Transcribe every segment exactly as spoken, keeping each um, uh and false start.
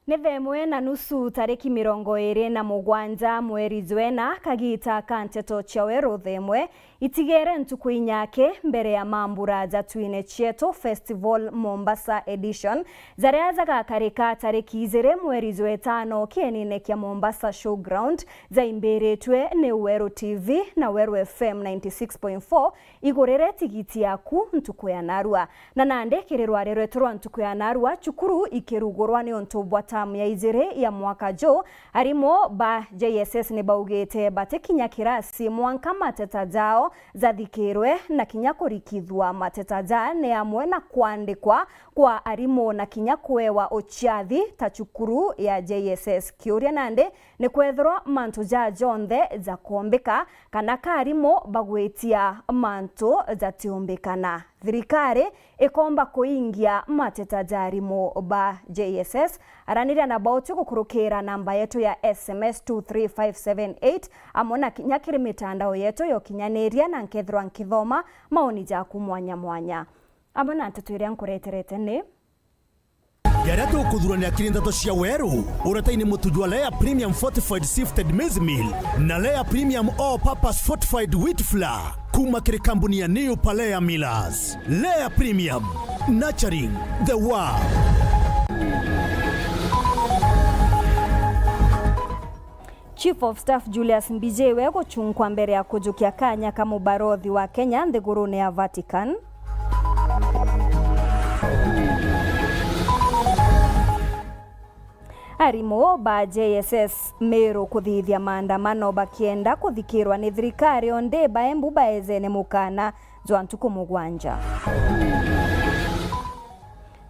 Ni thaa imwe na nusu tariki mirongo iri na mugwanja mweri jwena, kagita ka nteto cia weru thaa imwe, itigere ntuku inyake mbere ya mambura ja Twine Cietu Festival Mombasa Edition, jaria jagakarika tariki ijiri mweri jwa itano kienine kia Mombasa Showground, jaimbiritwe ni Weru T V na Weru F M ninety six point four. Igurire tigiti yaku ntuku ya narua. Na nandi kiri rwari rwetu rwa ntuku ya narua, cukuru ikirugurwa niuntu bwa tamu ya ijiri ya mwaka ju. Arimu ba J S S ni baugite batikinya kirasi mwanka mateta jao jathikirwe na kinya kurikithua. Mateta ja ni amwe na kwandikwa kwa arimu na kinya kuewa uciathi ta cukuru ya J S S. Kiuria nandi ni kwethirwa mantu ja jonthe jakombika, kana ka arimu bagwitia mantu jatiumbikana. Thirikari ikomba kuingia mateta ja arimu ba J S S. Araniria na bauti gukurukira namba yetu ya S M S two three five seven eight, amwe na kinya kiri mitandao yetu ya ukinyaniria, na nkethirwa nkithoma maoni jaku mwanya mwanya. Amwe na nteto iria nkureterete ni Jaria tukuthuranira kiri nteto cia weru, uretaini mutu jwa Lea Premium Fortified Sifted Maize Meal na Lea Premium All Purpose Fortified Wheat Flour kuma kiri kambuni ya New Palea Millers. Lea Premium, nurturing the world. Chief of Staff Julius Mbijiwe guchunkwa mbere ya kujukia kanya ka mubarothi wa Kenya nthigurune ya Vatican. Arimu ba J S S Meru kuthithia maandamano bakienda kuthikirwa ni thirikari, o ndi ba Embu baejene mukana jwa ntuku mugwanja.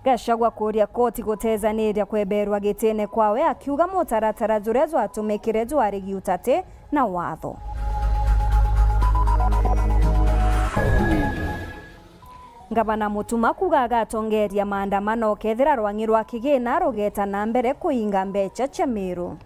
Gachagua kuuria koti gutejaniria kweberwa gitine kwawe, akiuga mutaratara juria jwatumikire jwari giutati na watho. Ngavana Mutuma kuuga agatongeria maandamano kethira rwang'i rwa kigina rugeta na mbere kuinga mbecha cia Meru.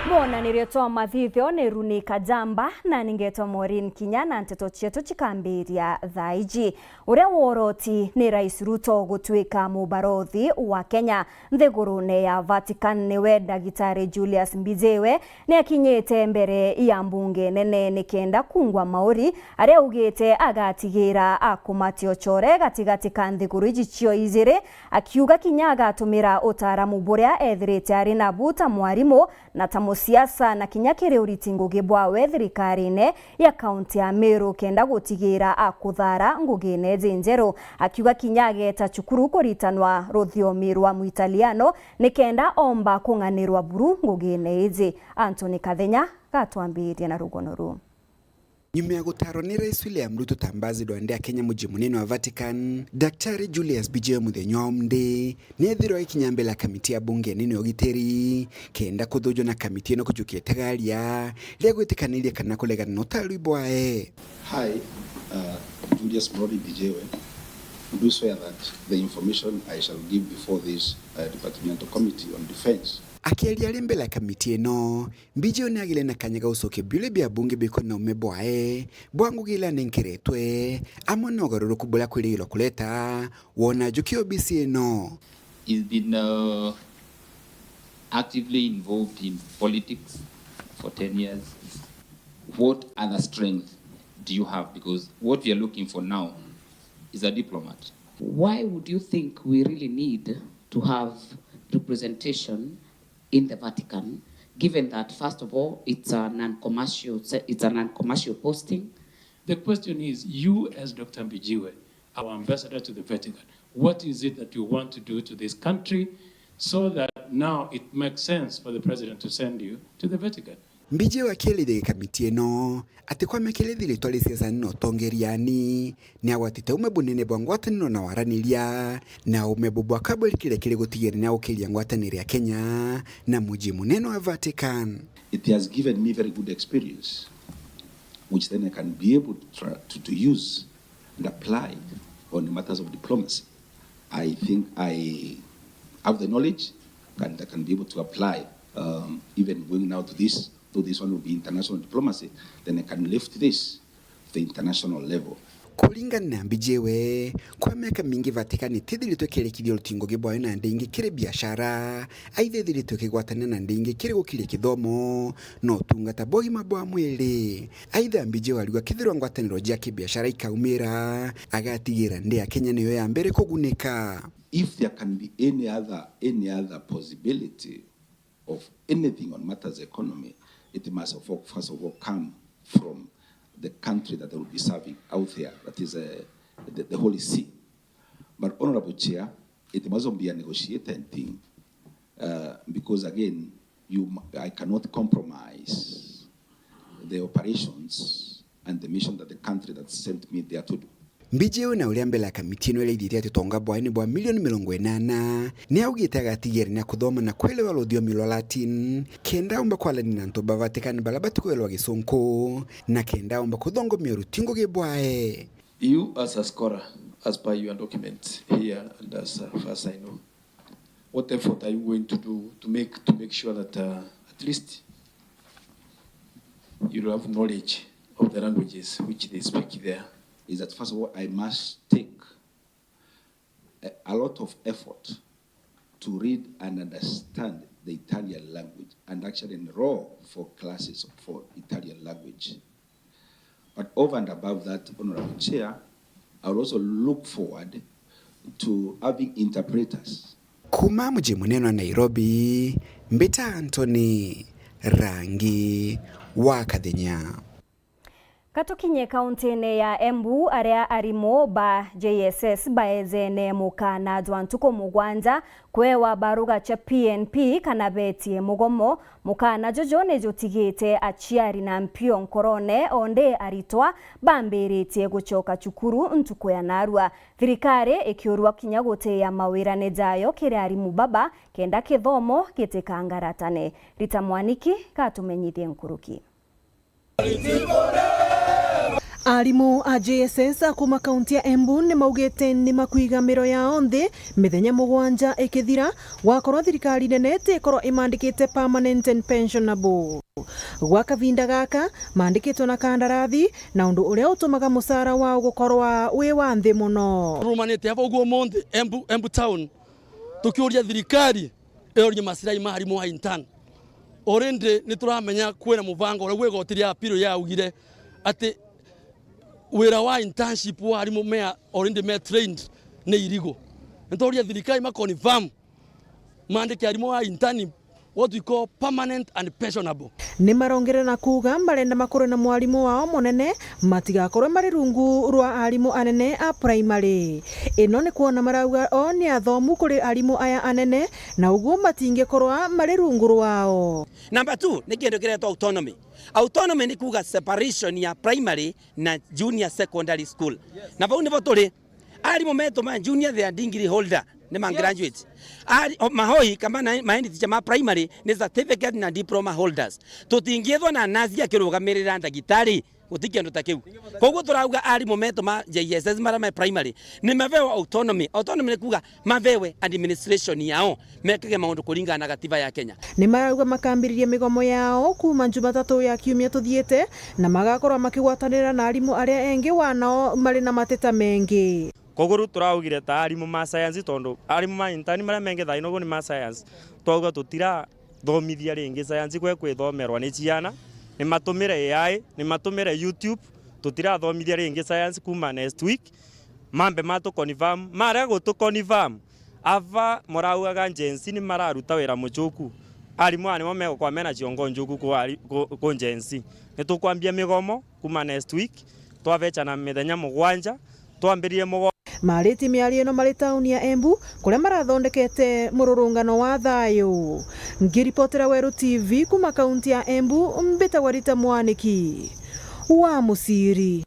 Mwonanirio twa mathithio ni Runi Kajamba, na ningetwa Maureen Kinya, na nteto cietu cikambiria thaa iji. Uria woroti ni Rais Ruto gutuika mubarothi wa Kenya nthigurune ya Vatican niwe Ndagitari Julius Mbijiwe ni akinyite mbere ya mbunge nene nikenda kungwa mauri aria augite agatigira akumatia ucore gatigati ka nthiguru iji cio ijiri, akiuga kinya agatumira utaaramu buria ethirite ari nabu ta mwarimu na ta musiasa, na kinya kiri uriti ngugi bwawe thirikarine ya kaunti ya Meru kenda gutigira akuthara ngugine iji njeru, akiuga kinya ageta cukuru kuritanwa ruthiomi rwa Muitaliano nikenda omba kung'anirwa buru ngugine iji. Anthony Kathenya gatwambirie na rugono ruu. Nyuma ya gutarwa ni Rais William Ruto ta ambassador nthi ya Kenya muji munene wa Vatican, Daktari Julius Mbijiwe muthenya wa umunthi niethirwa agikinya mbele ya kamiti ya bunge nene ya ugitiri kenda kuthujwa na kamiti ino kujukia itagaria ria gwitikaniria kana kuregana na utarwi bwae. I, uh, Julius Murori Mbijiwe, do swear that the information I shall give before this, uh, departmental committee on defence. Akiaria ari mbele ya kamiti ino, Mbijiwe ni agire na kanya ga gucokia biuria bia bunge bikoni na ume bwae bwa ngugi iria anenkeretwe, amwe na ugaruruku buria akwirigirwa kureta wona ajukia obisi ino. He's been, uh, actively involved in politics for ten years. What other strength do you have? Because what we are looking for now is a diplomat. Why would you think we really need to have representation in the Vatican, given that, first of all, it's a non-commercial se-, it's a non-commercial posting? The question is, you as Doctor Mbijiwe, our ambassador to the Vatican, what is it that you want to do to this country so that now it makes sense for the president to send you to the Vatican? Mbijiwe akielithia gikamiti ino ati kwa miaka iria ithirite ari siasani na utongeriani, ni agwatite ume bunene bwa ngwataniro na waraniria, na ume bubu akabwirikiria kiri gutigira ni agukiria ngwataniro ya Kenya na muji munene wa Vatican. It has given me very good experience, which then I can be able to, try to, to use and apply on the matters of diplomacy. I think I have the knowledge and I can be able to apply, um, even going now to this Though this one will be international diplomacy, then I can lift this to the international level. Kuringana na Mbijiwe, kwa miaka mingi Vatican itithiritwe kirikithia rutingo gi bwayo na ndi ingi kiri biashara, aitha ithiritwe ikigwatanira na ndi ingi kiri gukiria kithomo na utungata bwa ugima bwa mwiri. Aitha Mbijiwe ariuga kethirwa ngwataniro jia kibiashara ikaumira, agatigira ndi ya Kenya niyo ya mbere kugunika. If there can be any other, any other possibility of anything on matters economy, it must of all, first of all come from the country that they will be serving out there, that is, uh, the, the Holy See. But Honorable Chair, it mustn't be a negotiating thing, uh, because again, you, m- I cannot compromise the operations and the mission that the country that sent me there to do. Mbijiwe na uria mbere ya kamiti ino iraithithia ati utonga bwayo ni bwa milioni mirongo inana, ni augite agatigiria ni akuthoma na kwelewa ruthiomi rwa Latin, kenda aumba kwarania na antu ba Vatican baria batikwelewa Gisunku, na kenda aumba kuthongomia rutingo gi bwae. You as a scholar, as per your document here and as, uh, far as I know, what effort are you going to do to make, to make sure that, uh, at least you'll have knowledge of the languages which they speak there? Is that first of all, I must take a, a lot of effort to read and understand the Italian language and actually enroll for classes for Italian language. But over and above that, Honorable Chair, I would also look forward to having interpreters. Kuma muji munene wa Nairobi, mbita Anthony Rangi wa Kathenya. Katukinye kaunti-ini ya Embu, aria arimu ba J S S baeejene mukaana jwa ntuku mugwanja kwewa baruga cia P N P kana beetie mugomo. Mukaana juju ni jutigite aciari na mpio nkorone, o ndi aritwa bambiritie gucoka cukuru ntuku ya naarua. Thirikari ikiurua kinya gutiia mawirane jayo kiri arimu baba, kenda kithomo gitikangaratane. Rita Mwaniki gatumenyithie nkuruki. Arimu a J S S a kuma kaunti ya Embu ni maugite ni makwiga miro yao nthi mithenya mugwanja ikithira, gwakorwo thirikari nene itikorwo imandikite permanent and pensionable. Gwa kavinda gaka, mandikitwe na kandarathi, na undu uria utumaga mucara wao gukorwa wi wa nthi muno. Turumanite ava uguo umunthi Embu, Embu town, tukiuria thirikari irorie macirai ma arimu a intern. Already ni turamenya kwina mubango uria gwi igoti ria appeal yaugire ati wira wa internship wa arimu me already me trained ni irigu. Ni turia thirikari ma confirm mandike arimu a intern what we call permanent and pensionable. Ni marongerera na kuuga marenda makorwe na mwarimu wao munene, matigakorwe mari rungu rwa arimu anene a primary. Ino ni kwona marauga o ni athomu kuri arimu aya anene, na uguo matingikorwa mari rungu rwao. Number two, ni kindu kiretwa autonomy. Autonomy ni kuuga separation ya primary na junior secondary school. Na vau nivo turi. Arimu metu ma junior, they are degree holder, ni ma graduate. Ari, o, mahoi kama na, ma head teacher ma primary ni certificate na diploma holders. Tutingiethwa na nurse akirugamirira ndagitari, guti kindu ta kiu. Koguo turauga arimu metu ma J S S maria me primary ni mavewe autonomy. Autonomy ni kuuga mavewe administration yao, mekage maundu kuringana na gatiba ya Kenya. Ni marauga makambiririe migomo yao kuuma Jumatatu ya kiumia tuthiite, na magakorwa makigwatanira na arimu aria engi wanao mari na mateta mengi. Koguo riu turaugire ta arimu ma science, tondu arimu ma intern maria mengi thaa ino uguo ni ma science, twauga tutirathomithia ringi science kwe kwithomerwa ni ciana, ni matumire A I, ni matumire YouTube, tutirathomithia ringi science kuuma next week. Mambe matu confirm, marega gutu confirm, ava muraugaga Gen Z ni mararuta wira mucuku, arimu aya nimo megukorwa mena ciongo njuku ku ari-, ku, ku Gen Z. Ni tukwambia migomo kuuma next week, twavecana mithenya mugwanja, twambiririe mugomo. Mariti miario ino mari tauni ya Embu, kuria marathondekete mururungano wa thayu. Ngiripotera Weru T V kuuma kaunti ya Embu, mbitagwa Rita Mwaniki wa Muciri.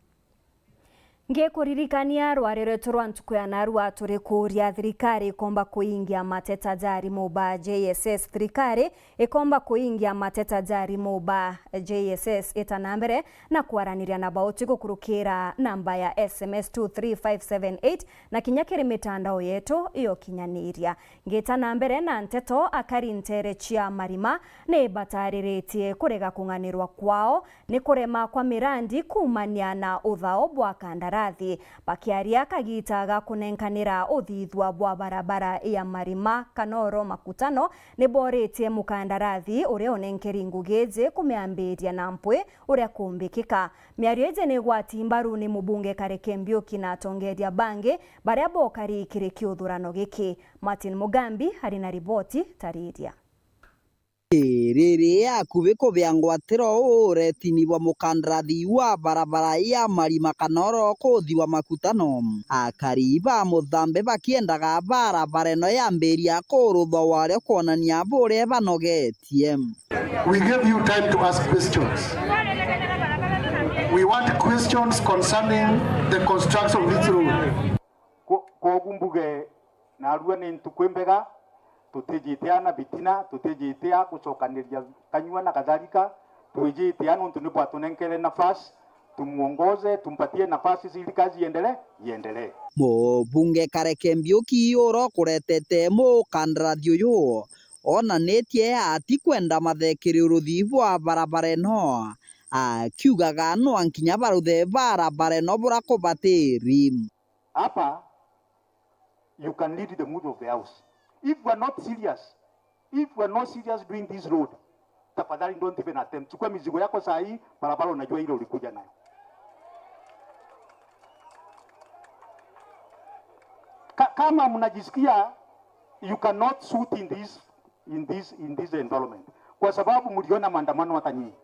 Ngikuririkania rwari rwetu rwa ntuku ya narua, turi kuuria thirikari ikomba kuingia mateta ja arimu ba J S S. Thirikari ikomba kuingia mateta ja arimu ba J S S ita na mbere na kwaraniria na bauti gukurukira namba ya S M S two three five seven eight na kinya kiri mitandao yetu ya ukinyaniria. Ngita na mbere na nteto, akari nteere cia Marima ni batariritie kurega kung'anirwa kwao ni kurema kwa mirandi kuumania na uthao bwa kandarathi. Bakiaria kagita ga kunenkanira uthithua bwa barabara ya Marima Kanoro Makutano, ni boritie mukandarathi uria unenkeri ngugi iji kumiambiria na mpwi uria kumbikika. Miario iji ni igwati mbaru ni mubunge Kareke Mbiuki na atongeria bangi baria bokari kiri kiuthurano giki. Martin Mugambi ari na riboti tariria. Riri akubi kubia ngwatiro uretini bwa mukandarathi wa barabara ya Marima Kanoro kuthi wa Makutano, akari ba Muthambi bakiendaga barabara ino yambiria kuruthwa wario kwonania buria banogetie. We gave you time to ask questions. We want questions concerning the construction of this road. Ko-, kogu mbuge narua ni ntuku imbega, tutijite a na bitina, tutijite a gucokaniria kanyua na kadhalika, twijite a nontu ni bwatunenkere nafasi, tumuongoze, tumpatie nafasi ili kazi iendelee, iendelee. Mubunge Kareke Mbiuki uria ukuretete mukandarathi uyu, onanitie ati kwenda mathekiri uruthi bwa barabara ino, akiugaga no nkinya baruthe barabara ino buria kubatiri. Hapa, you can lead the mood of the house. If we are not serious, if we are not serious doing this road, tafadhali don't even attempt. Chukua mizigo yako saa hii, barabara unajua ile ulikuja nayo. Ka-, kama mnajisikia you cannot shoot in this, in this, in this environment, kwa sababu mliona maandamano hata nyinyi,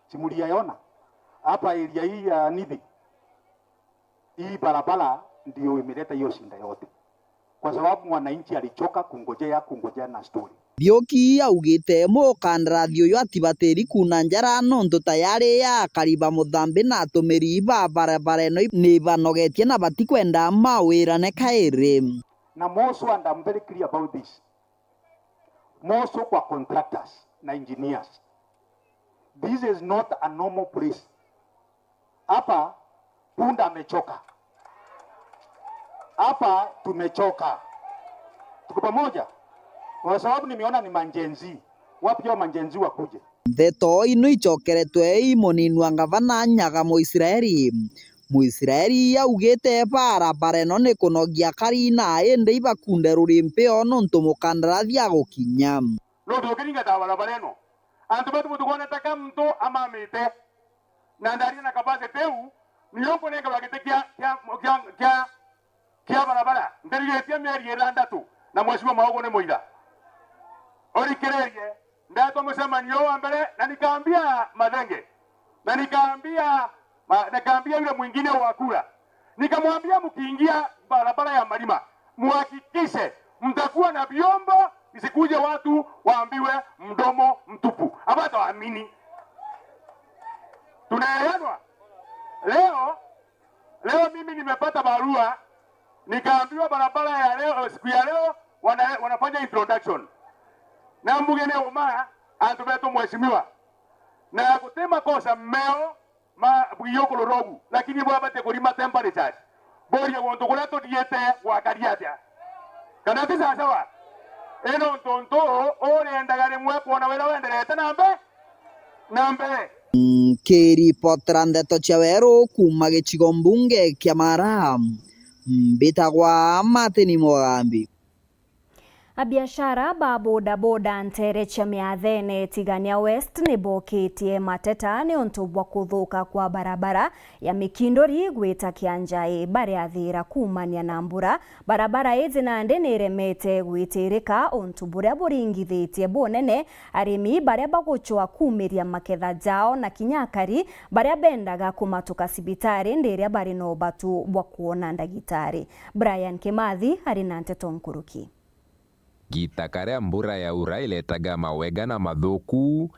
si mliyaona hapa area hii ya Nithi? Hii barabara ndio imeleta hiyo shida yote, kwa sababu mwananchi alichoka kungojea, kungojea na story. Mbiuki augite mukandarathi uyu atibatiri kuuna njara nontu tayari akari ba Muthambi na atumiri ba barabara ino ni banogetie na batikwenda mawirane kairi. Na I'm also, and I'm very clear about this, I'm also kwa contractors na engineers, this is not a normal place. Hapa punda amechoka. Hapa tumechoka. Tuko pamoja? Kwa sababu nimeona ni ma Gen Z. Wapi hao ma Gen Z wakuje? Ndeto ino icokeretwe i munini wa ngavana Nyaga Muisraeli. Muisraeli augite barabara ino ni kunogia kari na indi ibakunde ruri mpio nontu mukandarathi agukinya. Nontu ukiringata barabara ino, antu batu butukwoneta ka muntu amamite. Na ndaria na capacity iu, nio nkunengerwa giti kia, kia, kia, kia, kia barabara. Nthirigitie mieri ithandatu, na Mheshimiwa Maugu ni muira. Urikiririe, ndetwa mucemanio wa mbere, na nikaambia Mathenge, na nikaambia, ma-, nikaambia yule mwingine wa kura, nikamwambia, mkiingia barabara ya Marima, muhakikishe mtakuwa na vyombo, isikuje watu waambiwe mdomo mtupu. Hawataamini. Tunaelewanwa? Leo, leo mimi nimepata barua, nikaambiwa barabara ya leo, siku ya leo, wana-, wanafanya introduction. Na mbuge ni uma, antu betu mheshimiwa. Na guti makosa meo, ma bwiyukuru rogu, lakini bwabate kurima temperatures. Boria guntu kuria tuthiite gwakari atia? Kana ti sawasawa? Ino ntuntu uriendaga rimwe kwona wira wenderete na mbe-, na mbere. Nkiripotera ndeto cia weru kuuma gicigo mbunge kia Mara, mbitagwa Martin Mugambi. Abiashara ba bodaboda nteere cia Miathene Tigania West ni bokitie mateta niuntu bwa kuthuka kwa barabara ya Mikinduri gwita Kianjai bariathira kuumania na mbura. Barabara iji nandi ni iremete gwitirika, untu buria buringithitie bunene arimi baria bagucwa kuumiria maketha jao na kinya akari baria bendaga kumatuka cibitari ndiria bari na ubatu bwa kwona ndagitari. Brian Kimathi ari na nteto nkuruki. Gita karia mbura yaura iretaga mawega na mathuku,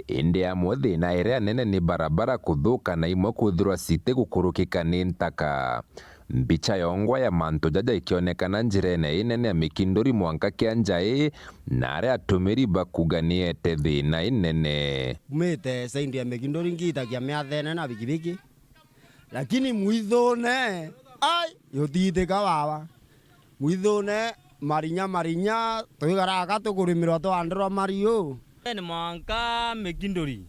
Indi amwe thiina iria nene ni barabara kuthuka na imwe kwithirwa citi gukurukika ni ntaka. Mbicha yongwa ya mantu jaja ikionekana njirene inene ya Mikinduri mwanka kia Njai, na aria atumiri bakuga ni ete thiina inene. Umite saindi ya Mikinduri ngitagia miathene na bikibiki, lakini mwithune, ai, yutiitika baba. Mwithune, marinya, marinya, twigaraka tukurimirwa twandirwa mariu. Ni mwanka Mikinduri.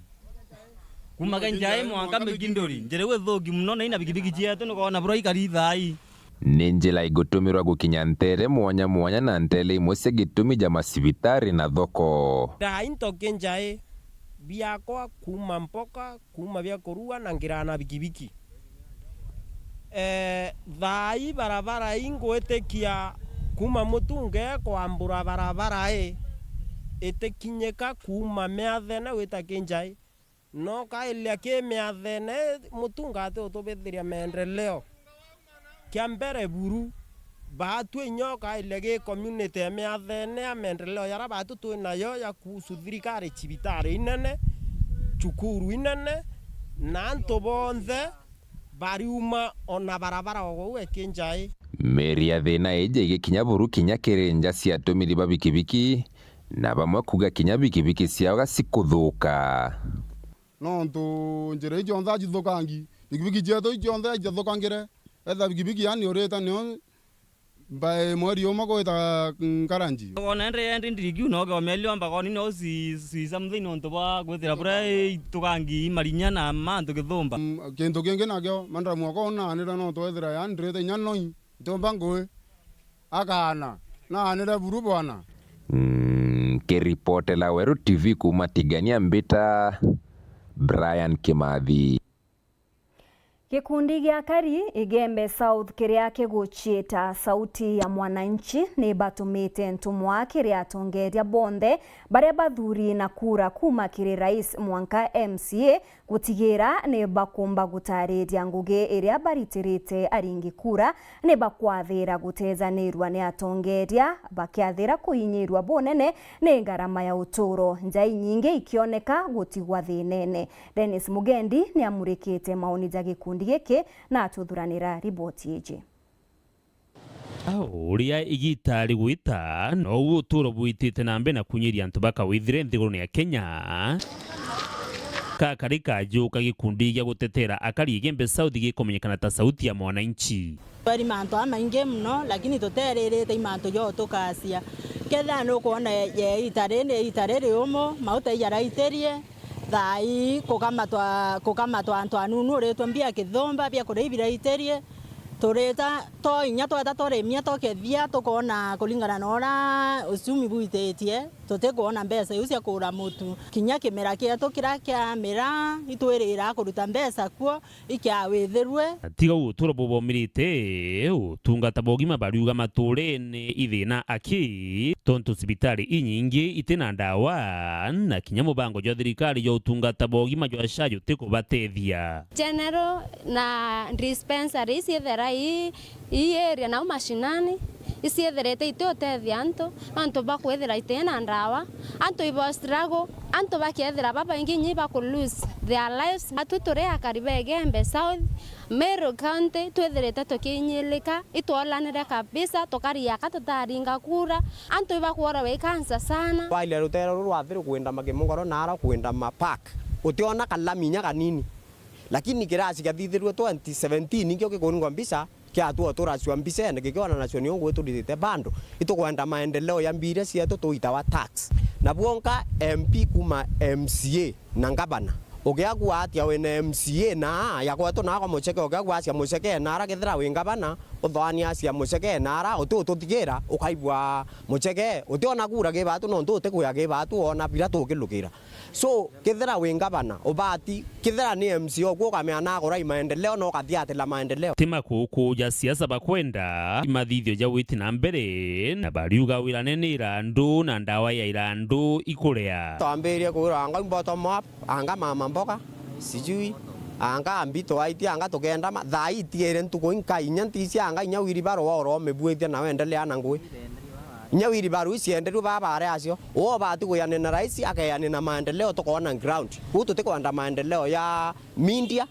Kuma Kenjai mwanka Mikinduri. Njira iu ithuki mono na ina bikibiki cietu, nikoona bura ikari thaai. Ni njira igutumirwa gukinya nteere mwanya mwanya na nteere imwe cia gitumi ja macibitari na thoko. Thaai ntoke Njai biakwa kuuma mpoka, kuuma bia kurua na ngiraa na bikibiki. Eh, thaai barabara ii ngwitikia kuuma Mutunge kwambura barabara ii itikinyika kuuma Miathene gwita Kinjai. No kairia ki Miathene, Mutunge ati utubithiria maendeleo. Kia mbere buru, baatu inya ukairia gi community ya Miathene ya maendeleo yara baatu twi nayo ya kuhusu thirikari, cibitari inene, cukuru inene, na antu bonthe bariuma ona barabara o gou e Kinjai. Meri ya thiina iji igikinya buru kinya kiri nja cia atumiri ba bikibiki, na bamwe kuga kinya bikibiki ciao ga cikuthuka. Nontu njira ii cionthe acithukangi, bikibiki cietu ii cionthe iciathukangire, etha bikibiki yani urita nio mbae mweri umwe gwita nkaranji. Wona ende yendi ndirigiu no gomeli omba goni no si, si something nontu bwa gwithira bura itukangi marinya na mantu githumba. Mm, kintu kingi nakio, mandara mwaka unaanire nontu wethira yani ndirite inya noi, ntiumba ngui, akaana, naanire buru bwana. Mm, kiripotela Weru T V kuuma Tigania mbita Brian Kimathi. Gikundi gia akari Igembe South kiria kiguciita Sauti ya Mwananchi ni batumite ntumwa kiri atongeria bonthe baria bathuri na kura kuuma kiri rais mwanka M C A gutigira ni bakumba gutariria ngugi iria baritirite aringi kura ni bakwathira gutejanirua ni atongeria, bakiathira kuinyirua bunene ni ngarama ya uturo, nja inyingi ikioneka gutigwa thinene. Dennis Mugendi ni amurikite maoni ja gikundi giki na atuthuranira riboti iji. Uria igita rigwita, nouguo uturo bwitite na mbere na kunyiria antu ba kawithire nthigurune ya Kenya. Kakari kajuka gikundi gia gutetera akari Igembe South gikumenyekana ta Sauti ya Mwananchi. Tweri mantu amaingi mono, lakini tuteririte i mantu jo tukacia. Kethira nukwona ye ita riri, ita riri umu, mauta ijaraitirie, thaa ii kukamatwa, kukamatwa antu anunu uritwe mbia kithumba, bia kuria ibiraitirie, turita to inya tweta turimia tukethia, tukona kuringana na uria uchumi bwititie, tutikwona mbeca iu cia kugura mutu. Kinya kimera kietu kiria kia miraa, itwirira kuruta mbeca kuo, ikiawithirue. Tiga uturo bubomirite, utungata bwa ugima bariuga maturene ithina aki, tontu cibitari inyingi itina ndawa, na kinya mubango jwa thirikari jwa utungata bwa ugima jwa SHA jutikubatethia. General na dispensary iciethera ii, ii area nau mashinani, iciethirite itiutethia antu, nontu bwa kwithira itina ndawa, antu ibo struggle, antu bakethira babaingi inya ibaku lose their lives. Atu turi akari ba Igembe South, Meru County, twithirite tukiinyilika, itwolanire kabisa, tukaria ka tutaringa kura, antu ibakwora wi cancer sana. Twairia rutere ruru rwa thiru kwindama Kimungoro naro kwindama park. Utiona kalami inya kanini. Lakini kirasi kiathithirue twenty seventeen nikio gikuringwa mbica, kiatua turacua mbicene, gikionanacua nio ngui turitite bando. Itukwenda maendeleo ya mbia iria cietu tuitawa tax. Na bwonka M P kuma M C A na ngavana. Ugiakua atia wina M C A na ya gwetu na kwa Mucheke, ugiakua acia Mucheke na ara kethira wi ngavana, uthoania acia Mucheke na ara, uti ututigira, ukaigua Mucheke, utiona kura gi batu, nontu utikwia gi batu, wona bira tukilukira. So, kethira wi ngavana, ubati, kethira ni M C A, ukwo ukamea na akora i maendeleo, na ukathiatila maendeleo. Ti makuku ja siasa bakwenda, i mathithio ja witi na mbere, na bariuga wirane ni irandu, na ndawa ya irandu ikurea. Twambirie kwirwa anga bottom up, anga mama mboga, sijui, anga mbito aiti, anga tukenda ma-, thaa ii tigere ntuku inka inya ntisi anga inya wiri baro wa oro mibuithia na wendelea na ngui. Inya wheelbarrow icienderue baa baari acio. Uu obati kwiania na rais, akeania na maendeleo tukoona ground. Uu tutikwenda maendeleo ya media,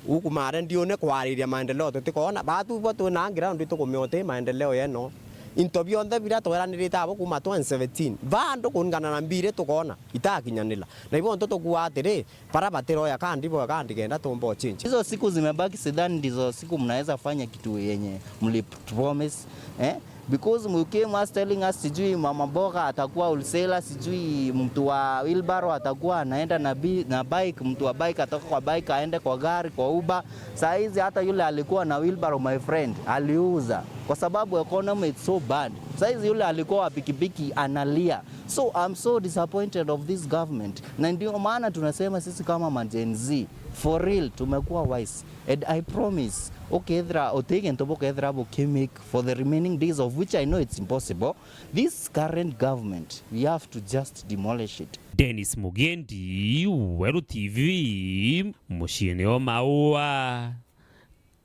guku marendiune kwariria maendeleo tutikoona. Batu bo twina ground itukumea uti maendeleo yeno. Into bionthe biria tweranirite abo kuuma twenty seventeen, bado kuringana na mbiri tukoona itakinyanira. Na ibo ntu tukuuga atiri, bara batiroya kandi boya kandi kenda tumba uchinchi. Hizo siku zimebaki, sidhani ndizo siku mnaweza fanya kitu yenye mlipromise, eh? Because you came us telling us sijui mama mboga atakuwa wholesaler, sijui mtu wa wheelbarrow atakuwa anaenda na bi-, na bike, mtu wa bike atoka kwa bike aende kwa gari, kwa Uber. Saa hizi hata yule alikuwa na wheelbarrow, my friend, aliuza kwa sababu economy is so bad. Saa hizi yule alikuwa wa pikipiki analia. So I'm so disappointed of this government. Na ndio maana tunasema sisi kama ma Gen Z, for real, tumekuwa wise. And I promise, ukethira uti gintu bukethira bukimake for the remaining days, of which I know it's impossible, this current government, we have to just demolish it. Dennis Mugendi, Weru T V, muciini o Maua,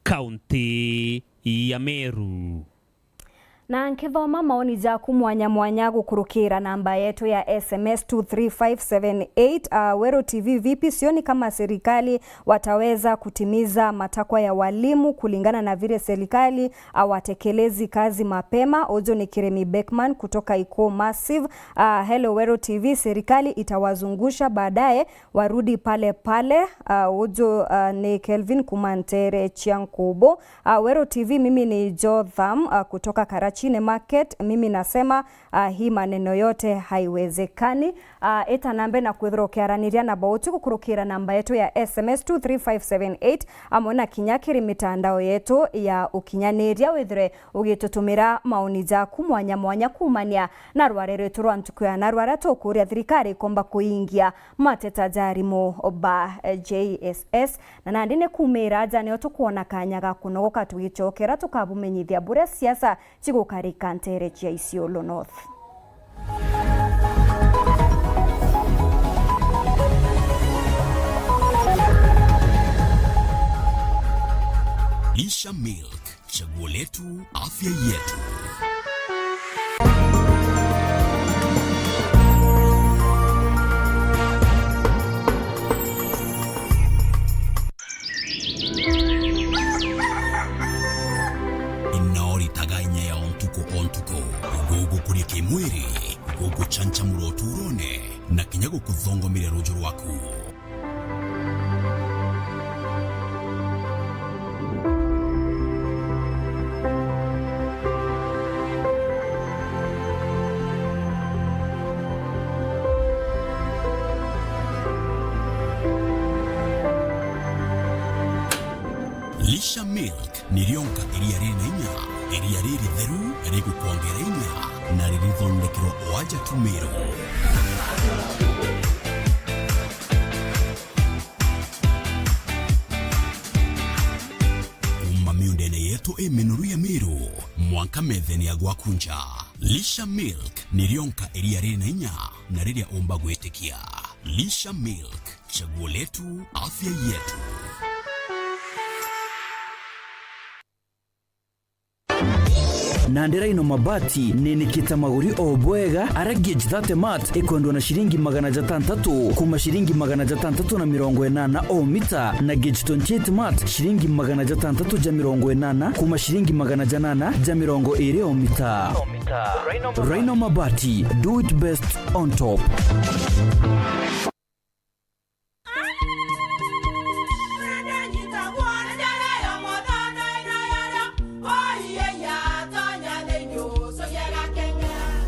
kaunti ya Meru. Na nkithoma maoni jaku mwanya mwanya gukurukira namba yetu ya S M S two three five seven eight, uh, Weru T V, vipi? Sioni kama serikali wataweza kutimiza matakwa ya walimu kulingana na vile serikali hawatekelezi kazi mapema. Uju ni Kiremi Beckman kutoka Iko Massive. Uh, hello Weru T V, serikali itawazungusha baadaye warudi pale pale. Uh, uju, uh, ni Kelvin Kumantere Chiankubo. Ah, Weru T V, mimi ni Jotham, ah, kutoka Karachine Market. Mimi nasema, ah, hii maneno yote haiwezekani. Ah, ita nambe na kwithirwa ukiaraniria na bauti gukurukira namba yetu ya S M S two three five seven eight, amwe na kinya kiri mitandao yetu ya ukinyaniria, withire ugitutumira maoni jaku mwanya mwanya kuumania na rware rwitu rwa ntuku ya narua, aria tukuria thirikari ikomba kuingia mateta ja arimu ba, eh, J S S. Na nandi ni kuumira aja nio tukwona kanya ga kunogoka tugicokera tukabumenyithia buria siasa cigukarika ntere cia Isiolo North. Lisha Milk, chaguo letu, afya yetu. Ino ritaga inya ya o ntuku o ntuku, gugukuria kimwiri, guguchanchamura uturone, na kinya gukuthongomeria ruju rwaku. Lisha Milk ni rionka iria riri na inya, iria riritheru, rigukwongera inya, na ririthondekerwa o aja Tumiru. Kuuma miundene yetu i minoru ya Miru, mwanka methene ya gwaku nja. Lisha Milk ni rionka iria riri na inya na riria umba gwitikia. Lisha Milk, chaguo letu, afya yetu. Na ndiraino mabati ninikite maguri o bwega, ara gauge thirty mat ikwendwa na ciringi magana jatantatu kuma ciringi magana jatantatu na mirongo inana o mita, na gauge twenty-eight mat ciringi magana jatantatu ja mirongo inana kuma ciringi magana janana ja mirongo iri o mita. Rhino Mabati, do it best on top.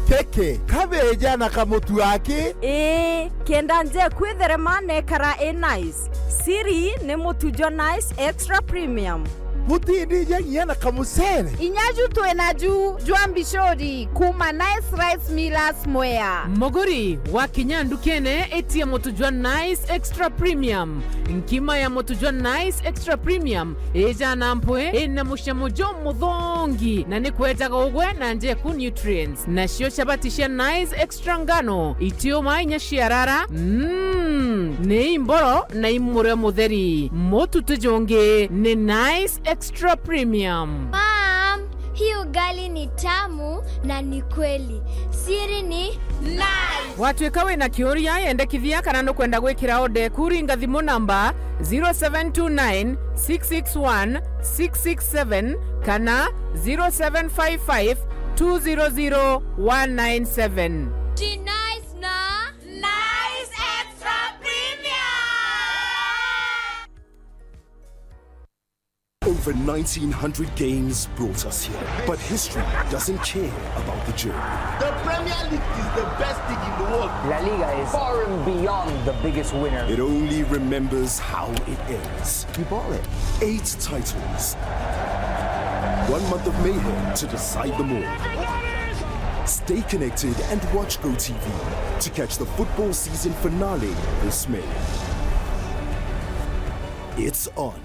Keke, kabeja na kamutu aki? Ii, kenda nje kwitherema nekara i nice. Siri ni mutu jwa Nice Extra Premium. Butindija nginya na kamucere? Inya ju twina ju jwa mbicuri kuma Nice Rice Millers Mwea. Muguri, wakinya ndukene, itia mutu jwa Nice Extra Premium. Nkima ya mutu jwa Nice Extra Premium ija na mpwi, ina mucamo jumuthongi, na ni kwejaga ugwe na njeku nutrients. Nacio chabati cia Nice Extra ngano, itiuma inya ciarara, mm, ni imboro na i murio mutheri. Mutu ti jungi ni Nice Extra Premium. Mom, Hii ugali ni tamu na ni kweli. Siri ni Nice. Watwika wina kiuria, yendekithia kana nukwenda gwikira order eku, ringa thimu namba zero seven two nine, six six one, six six seven kana zero seven five five, two zero zero, one nine seven. Ti Nice na Nice Extra Premium. Over nineteen hundred games brought us here, but history doesn't care about the journey. The Premier League is the best league in the world. La Liga is far and beyond the biggest winner. It only remembers how it ends. You bought it. Eight titles. One month of mayhem to decide them all. Stay connected and watch GoTV to catch the football season finale this May. It's on.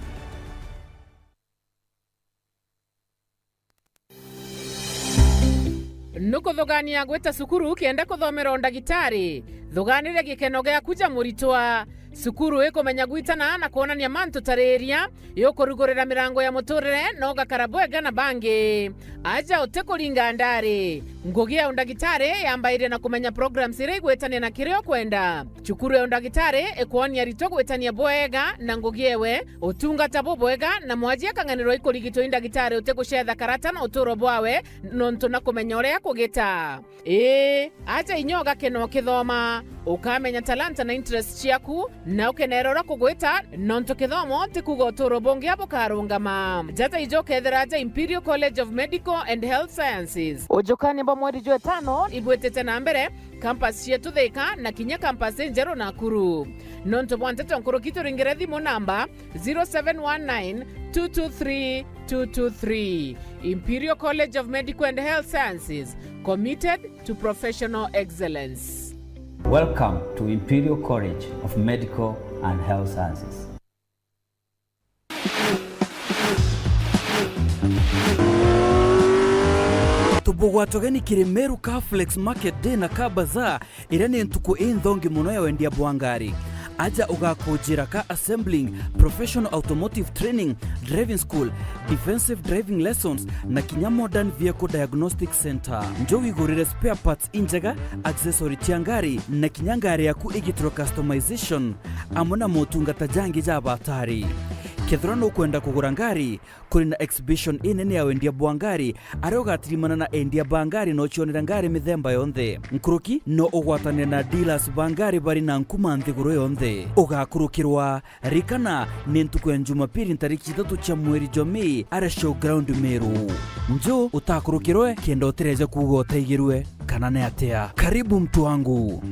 Nukuthugania gwita cukuru kenda kuthomera undagitari? Thuganire gikeno giaku ja muritwa. Cukuru ikumenya gwitana na kwonania mantu ta riria, yukurugurira mirango ya muturire na ugakara bwega na bangi. Aja utikuringa ndari. Ngugi ya undagitari yambairia na kumenya programs iria igwitania na kiria ukwenda. Cukuru ya undagitari ikwonia aritwa gwitania bwega na ngugi ewe, utungata bubwega, na mwaji akang'anirwa ikurigitwa i ndagitari utigucetha karata na uturo bwawe, nontu na kumenya uria kugita. Ii, aja inya ugakena ukithoma, ukamenya talanta na interest ciaku, na ukenera uria kugwita, nontu kithomo ti kuuga uturo bungi bukarungama. Jata ijo ukethira aja Imperial College of Medical and Health Sciences. Ujukania bwa mweri jwa itano ibwitite na mbere, campus cietu Thika na kinya campus injeru Nakuru. Nontu bwa nteto nkuruki, turingire thimu namba zero seven one nine, two two three, two two three. Imperial College of Medical and Health Sciences, committed to professional excellence. Welcome to Imperial College of Medical and Health Sciences. Tubugwatageni kiri Meru Car Flex Market Day na Car Bazaar, iria ni ntuku inthongi mono ya wendia bwa ngari. Aja ugakujira car assembling, professional automotive training, driving school, defensive driving lessons, na kinya modern vehicle diagnostic center. Njo wigurire spare parts injega, accessory cia ngari, na kinya ngari yaku igitirwe customization, amwe na motungata jangi ja batari. Kethira nukwenda kugura ngari, kuri na exhibition inene ya wendia bwa ngari, aria ugatirimana na endia ba ngari na ucionera ngari mithemba yonthe. Nkuruki, no ugwatanire na dealers ba ngari bari na nkuma nthiguru yonthe. Ugakurukirwa. Ririkana, ni ntuku ya Jumapili, ntariki ithatu cia mweri jwa Mei, aria Showground Meru. Nju utakurukirwe, kenda utireja kuuga utaigirwe kana ni atia. Karibu mtu wangu.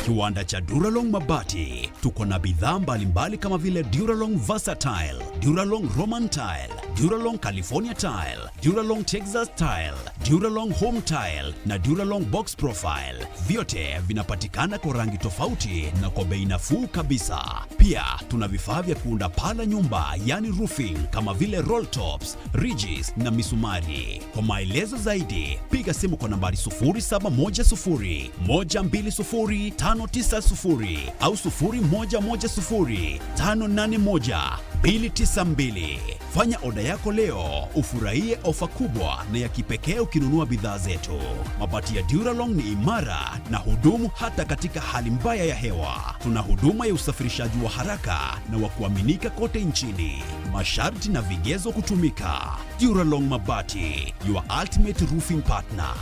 Kiwanda cha Duralong Mabati. Tuko na bidhaa mbalimbali kama vile Duralong Versatile, Duralong Roman Tile, Duralong California Tile, Duralong Texas Tile, Duralong Home Tile na Duralong Box Profile. Vyote vinapatikana kwa rangi tofauti na kwa bei nafuu kabisa. Pia tuna vifaa vya kuunda paa la nyumba, yani roofing, kama vile roll tops, ridges na misumari. Kwa maelezo zaidi, piga simu kwa nambari sufuri saba moja sufuri, moja mbili sufuri, tano tisa sufuri au sufuri moja moja sufuri, tano nane moja, mbili tisa mbili. Fanya oda yako leo, ufurahie ofa kubwa na ya kipekee ukinunua bidhaa zetu. Mabati ya Duralong ni imara na hudumu hata katika hali mbaya ya hewa. Tuna huduma ya usafirishaji wa haraka na wa kuaminika kote nchini. Masharti na vigezo kutumika. Duralong Mabati, your ultimate roofing partner.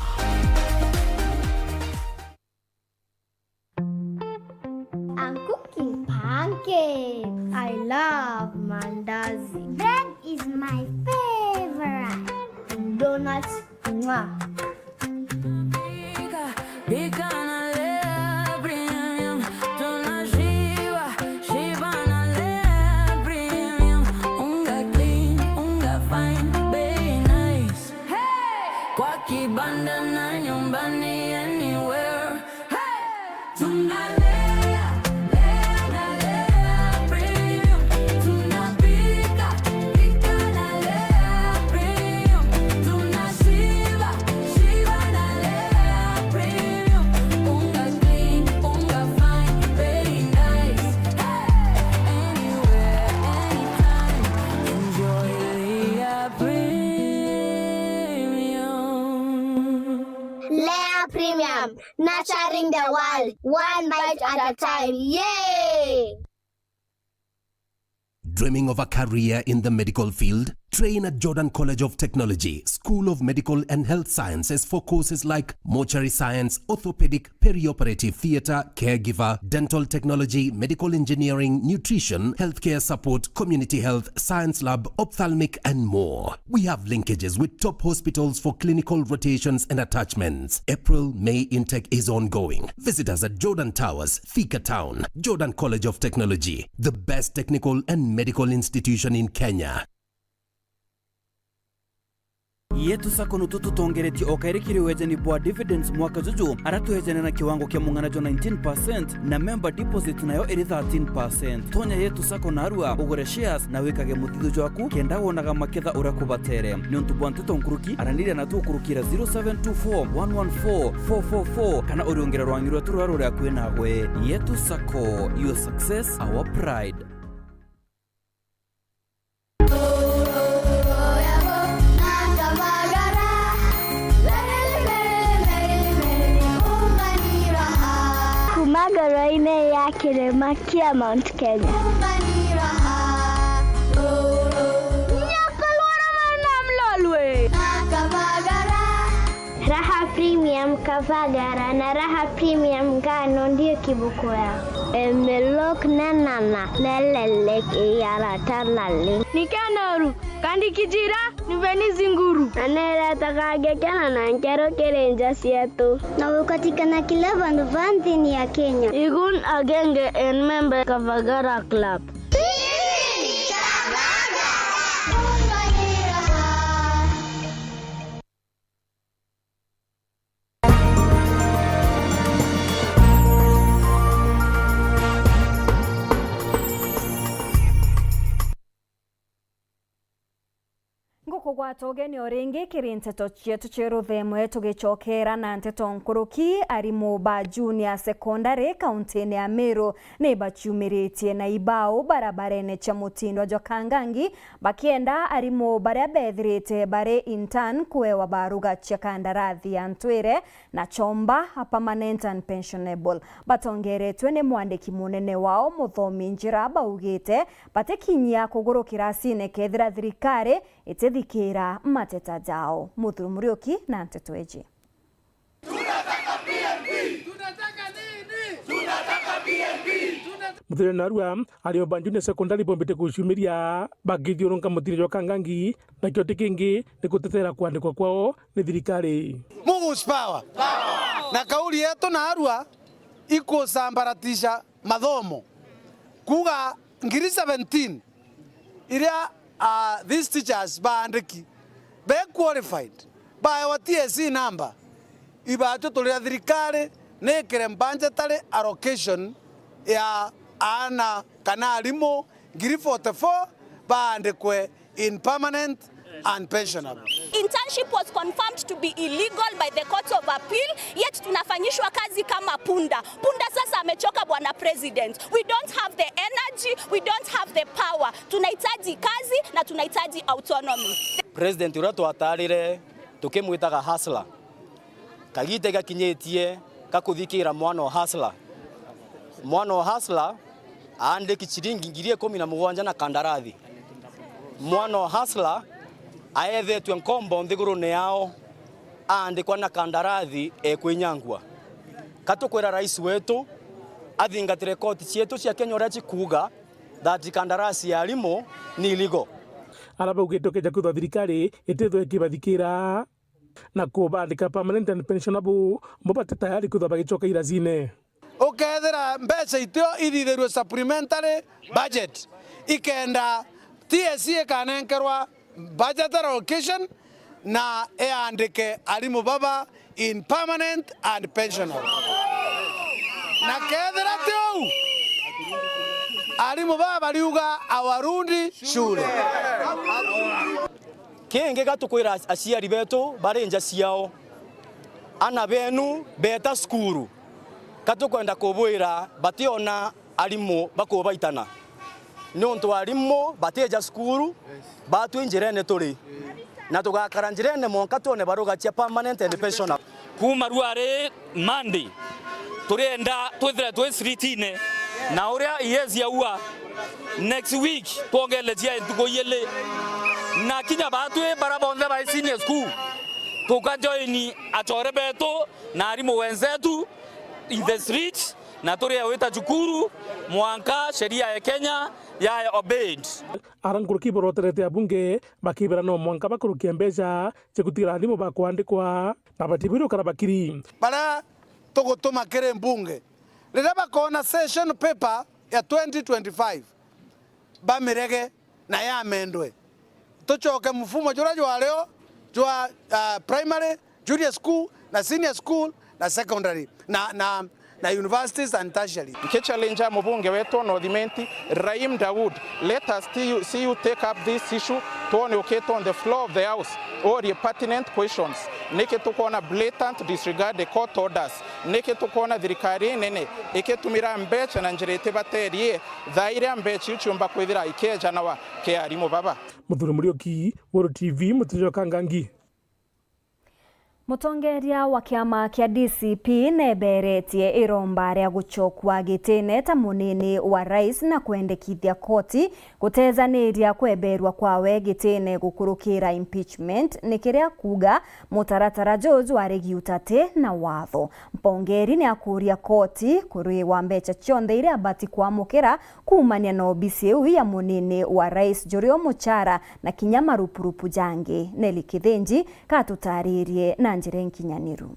I'm cooking pancakes. I love mandazi. Bread is my favorite. Donuts. Mwah. Pika, pika na Lea Premium. Tunashiba, shiba na Lea Premium. Unga clean, unga fine, bei nice. Hey! Kwa kibanda na nyumbani, anywhere. Hey! Tunalea, lea na Lea Premium. Tunapika, pika na Lea Premium. Tunashiba, shiba na Lea Premium. Unga clean, unga fine, very nice. Hey! Anywhere, anytime. Nurturing the world, one bite at a time. Yay! Dreaming of a career in the medical field? Train at Jordan College of Technology, School of Medical and Health Sciences for courses like mortuary science, orthopedic, perioperative theatre, caregiver, dental technology, medical engineering, nutrition, healthcare support, community health, science lab, ophthalmic, and more. We have linkages with top hospitals for clinical rotations and attachments. April, May intake is ongoing. Visit us at Jordan Towers, Thika Town. Jordan College of Technology, the best technical and medical institution in Kenya. Yetu Sacco nutu tutongeretie o kairi kiri wejani bwa dividends mwaka juju, ara twejane na kiwango kia mung'ana jwa nineteen percent, na member deposit nayo iri thirteen percent. Tonya Yetu Sacco narua, ugure shares na wikage muthithio jwaku, kenda wonaga maketha uria kubatere. Niuntu bwa nteto nkuruki, araniria natu ukurukira zero seven two four one one four four four four kana uriungire rwangi rwetu ruria ruri akui nawe. Yetu Sacco, your success, our pride. Kuma ngoro-inĩ ya kĩrĩma kĩa Mount Kenya. Nyakalwara mwana mlolwe. Raha Premium Kavagara na Raha Premium Ngano ndio kiboko yao. Emelok na nana lelelek iyara tanali. Ni kenoru, kandi kijira, ni beni zinguru. Na neretaga ngekena na nkero kiri nja cietu. Na gukatikana kila vandu va nthini ya Kenya. Igun agenge en member Kavagara Club. Ngukugwata ugeni o ringi kiri nteto cietu cia ruthemwe, tugicokera na nteto nkuruki. Arimu ba junior secondary kaunti-ini ya Meru ni baciumiritie na ibao barabarene cia mutindwa jwa Kangangi, bakienda arimu baria bethirite bari intern kuewa baruga cia kandarathi ya ntwire na chomba a permanent and pensionable. Batongeretwe ni mwandiki munene wao Muthomi Njira, baugite batikinyia kuguru kirasine kethira thirikari itithikira mateta jao. Muthuri Muriuki na nteto iji. Tunataka P N P! Tunataka nini? Tunataka P N P! Muthuri narua, ario ba junior secondary bombite guciumiria bakithiurunka mutindwa jwa Kangangi, nakio ti kingi ni gutetera kwandikwa kwao ni thirikari. Mugus power. Na kauli yetu narua ikusambaratisha mathomo. Kuuga ngiri seventeen iria, ah, these teachers baandiki be qualified, baewa T S C number, ibatwe turira thirikari nikire budgetary allocation ya aana kana arimu ngiri forty-four baandikwe in permanent and pensionable. Internship was confirmed to be illegal by the Court of Appeal, yet tunafanyishwa kazi kama punda. Punda sasa amechoka, Bwana President. We don't have the energy, we don't have the power. Tunahitaji kazi na tunahitaji autonomy. President uria twatarire tukimwitaga hustler. Kagiita igakinyitie ga kuthikira mwana o hustler. Mwana o hustler aandiki ciringi ngiri ikumi na mugwanja na kandarathi. Mwana o hustler aethetwe nkombo nthigurune yao, aandikwa na kandarathi ekwinyangua. Ka tukwira rais wetu athingatire koti cietu cia Kenya uria cikuuga that kandarasi ya arimu ni illegal. Ara baugite ukeja kwithwa thirikari itithwe ikibathikira na kubandika permanent and pensionable, bo bati tayari kwithwa bagicoka irazine. Ukethira mbeca itio ithithirue supplementary budget, ikenda T S C ikanenkerwa budget allocation na iandike arimu baba in permanent and pensionable. Na kethira ti uu, arimu baba bariuga awarundi shule. Kingi gatukwira aciari betu bari nja ciao, ana benu beta cukuru, katukwenda kubwira bationa arimu bakubaitana. Niuntu arimu batija cukuru, batwi njirene turi, na tugakara njirene mwanka twone baruga cia permanent and pensionable. Kuuma ruari Monday, turienda twithire twi streetine, na uria E S aua, next week twongerere cia ntuku ijiri. Na kinya baatwi bara bonthe ba senior school, tukajoini achore betu na arimu wenzetu in the street, na turi wita cukuru mwanka sheria ya Kenya ya obeyed. Ara nkuruki ibaroterete abunge bakibera no mwanka bakurukia mbeca cia gutigira arimu ba kwandikwa na batibu irukara bakiri. Baria tugutuma kiri mbunge, riria bakoona session paper ya twenty twenty-five, bamirege na yamendwe. Tucoke mfumo juria jwario jwa, ah, primary, junior school, na senior school, na secondary, na, na, na universities and tertiary. Nkichallenge mubunge wetu wa North Imenti, Rahim Dawood, let us see you, see you take up this issue, twone ukita on the floor of the house, urie pertinent questions. Niki tukwona blatant disregard the court orders? Niki tukwona thirikari inene ikitumira mbeca na njira itibaterie, thaa iria mbeca iu ciumba kwithira ikiejanwa ki arimu baba? Muthuri Muriuki, Weru T V, Mutiri jwa Kangangi. Mutongeria wa kiama kia D C P neberetie iromba ria gucokua gitine ta munini wa rais na kwendekithia koti gutejaniria kweberwa kwawe gitine gukurukira impeachment, ni kiria kuuga mutaratara juju jwari giutati na watho. Mpongeri ni akuria koti kuriwa mbeca cionthe iria abati kwamukira kuumania na obisi iu ya munini wa rais, jurio muchara na kinya marupurupu jangi. Nelly Kithinji katutaririe na njira inkinyaniru.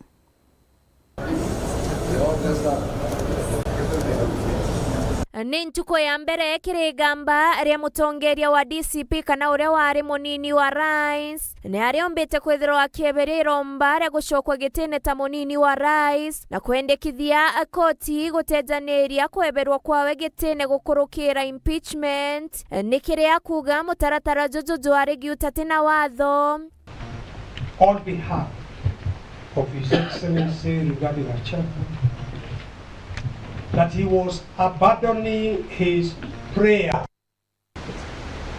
Ni ntuku ya mbere kiri igamba ria mutongeria wa D C P kana uria wari munini wa rais, ni ariombite kwithirwa akieberia iromba ria gucokwa gitine ta munini wa rais na kwendekithia koti gutejaniria kweberwa kwawe gitine gukurukira impeachment, ni kiria kuuga mutaratara juju jwari giutati na watho. On behalf of His Excellency Rigathi Gachagua, that he was abandoning his prayer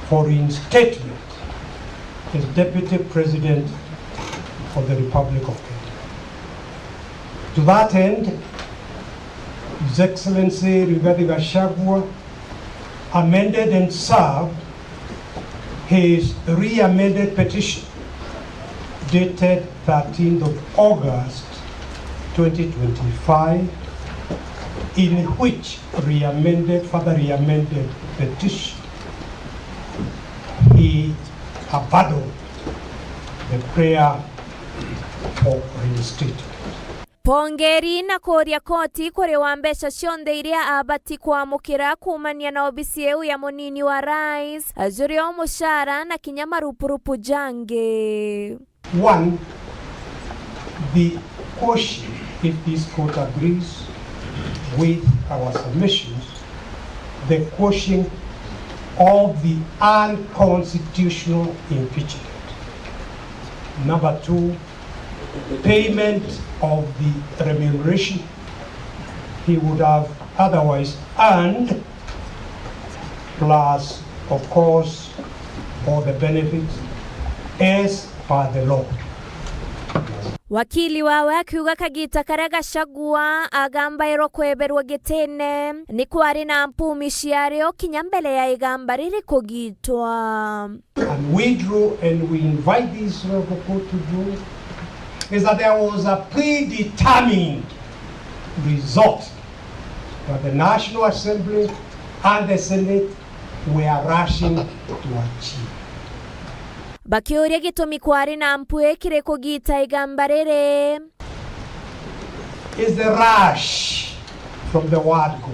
for reinstatement as Deputy President of the Republic of Kenya. To that end, His Excellency Rigathi Gachagua amended and served his re-amended petition dated thirteenth of August twenty twenty-five, in which re-amended, further re-amended petition, he abandoned the prayer for reinstatement. Pongeri na kuuria koti kuriwa mbeca cionthe iria abati kwamukira kuumania na obisi iu ya munini wa rais, jurio muchara na kinya marupurupu jangi. One, the quashing, if this court agrees with our submissions, the quashing of the unconstitutional impeachment. Number two, payment of the remuneration he would have otherwise earned, plus, of course, all the benefits as per the law. Wakili wawe akiuga kagita karia Gachagua agambairwo kweberwa gitine, ni kwari na mpumi ciario kinya mbere ya igamba riri kugitwa. And we drew, and we invite the Israel Court to do, is that there was a predetermined result that the National Assembly and the Senate were rushing to achieve. Bakiuria gitumi kwari na mpwi kiri kugita igamba riri. Is the rush from the word go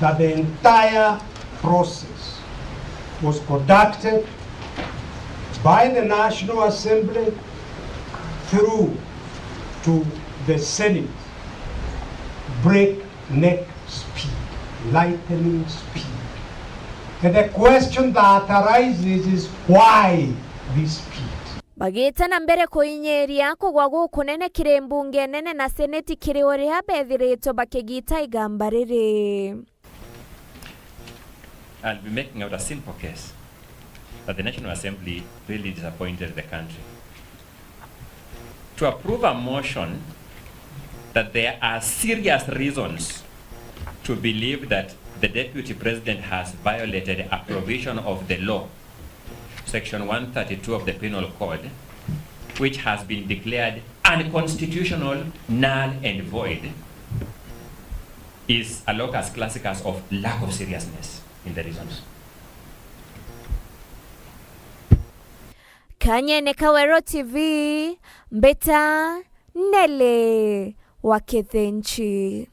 that the entire process was conducted by the National Assembly through to the Senate, breakneck speed, lightning speed. And the question that arises is, why this speed? Bagiita na mbere kuinyiria kugwa gukunene kiri mbunge nene na seneti kiri uria bethiritwe bakigita igamba riri. I'll be making out a simple case that the National Assembly really disappointed the country. To approve a motion that there are serious reasons to believe that the Deputy President has violated a provision of the law, Section one thirty-two of the Penal Code, which has been declared unconstitutional, null and void, is a locus classicus of lack of seriousness in the reasons. Kanyene ka Weru T V, Mbita Nelly wa Kithinchi.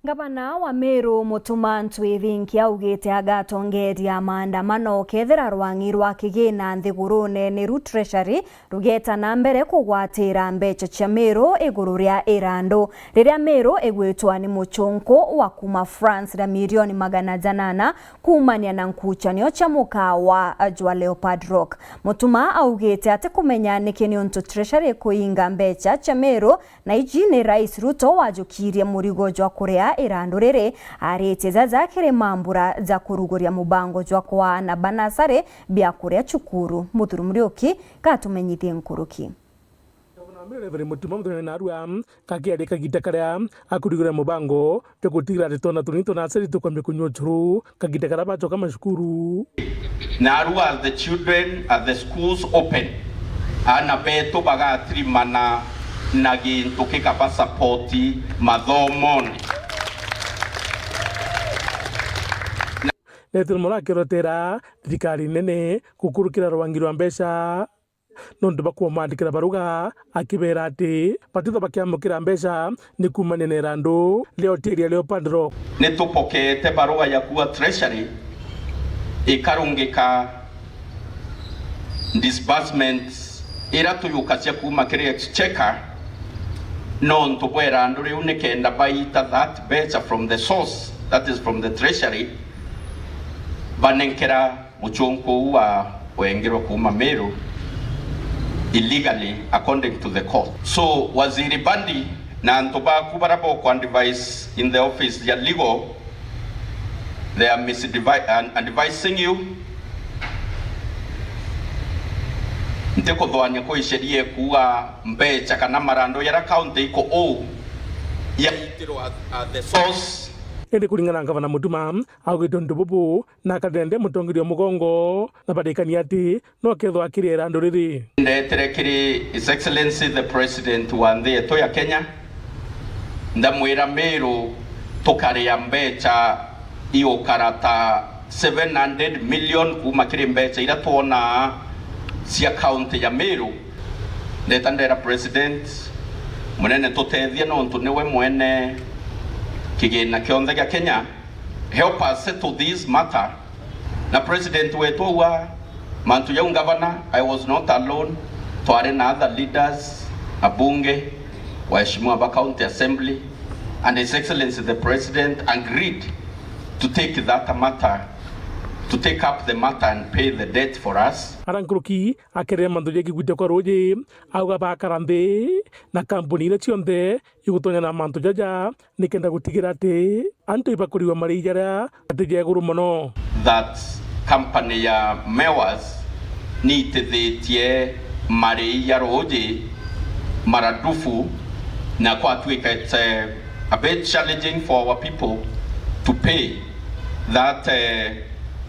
Ngavana wa Meru Mutuma Ntwithinki augite agatongeria maandamano kethira rwang'i rwa kigina nthigurune ni ru Treasury rugeta na mbere kugwatira mbeca cia Meru iguru ria irandu, riria Meru igwitwa ni muchunku wa kuma France ria milioni magana janana kuumania na nkuchanio cia mukawa jwa Leopard Rock. Mutuma augite ati kumenya niki niuntu Treasury kuinga mbeca cia Meru, na iji ni Rais Ruto wajukirie murigo jwa kuria irandu riri, aritie jaja kiri mambura ja kuruguria mubango jwa kwaana banasari bia kuria cukuru. Muthuri Muriuki gatumenyithie nkuruki. Gavana wa Meru Reverend Mutuma Muthoni Narua gakiaria kagita karia akurigura mubango jwa gutigira ati twana tunini tuna acari tukwambia kunyua ucuru kagita karia bacoka macukuru. Narua, as the children, as the schools open, aana betu bagatirimana na gintu gikaba support mathomone. Netu mura akirotera thirikari nene gukurukira rwangi rwa mbeca. Nontu bakumwandikira baruga, akibera ati batithwa bakiamukira mbeca ni kuumania na irandu ria hoteli ya Leopard Rock. Ni tupokete baruga ya kuuga Treasury ikarungika disbursement ira tuyukacia kuuma kiri exchequer, nontu bwa irandu riu, nikenda baita that mbeca from the source, that is from the Treasury, banenkera muchunku uu wa wengerwa kuuma Meru illegally according to the court. So, Waziri Bandi na antu baku baria boku advise in the office ya legal, they are misadvi-, an-, advising you. Ntikuthwania kwi sheria ikuuga mbeca kana marandu jaria county iko uu yaitirwa at, at the source. Indi kuringana na Ngavana Mutuma, augite untu bubu na akathende mutongeria mugongo na barikania ati no akethwa akiria irandu riri. Ndetere kiri His Excellency the President wa nthi yetu ya Kenya, ndamwira Meru tukaria mbeca igukara ta seven hundred million kuuma kiri mbeca iria twonaa cia county ya Meru. Ndeta ndera President munene tutethie, nontu niwe mwene kigina kionthe gia Kenya. Help us settle this matter. Na President wetu auga mantu jau, Governor, I was not alone. Twari na other leaders, abunge, waheshimiwa ba County Assembly, and His Excellency the President agreed to take that matter, to take up the matter and pay the debt for us. Ara nkuruki akerere mantu ja kigwite kwa ruuji, auga bakara nthi na kampuni iria cionthe igutonya na mantu jaja, nikenda gutigira ati antu ibakurigwa marii jaria ati ja iguru mono. That company ya Mewas niitithitie marii ja ruuji maradufu, na kwatuika it's a, a bit challenging for our people to pay that, eh,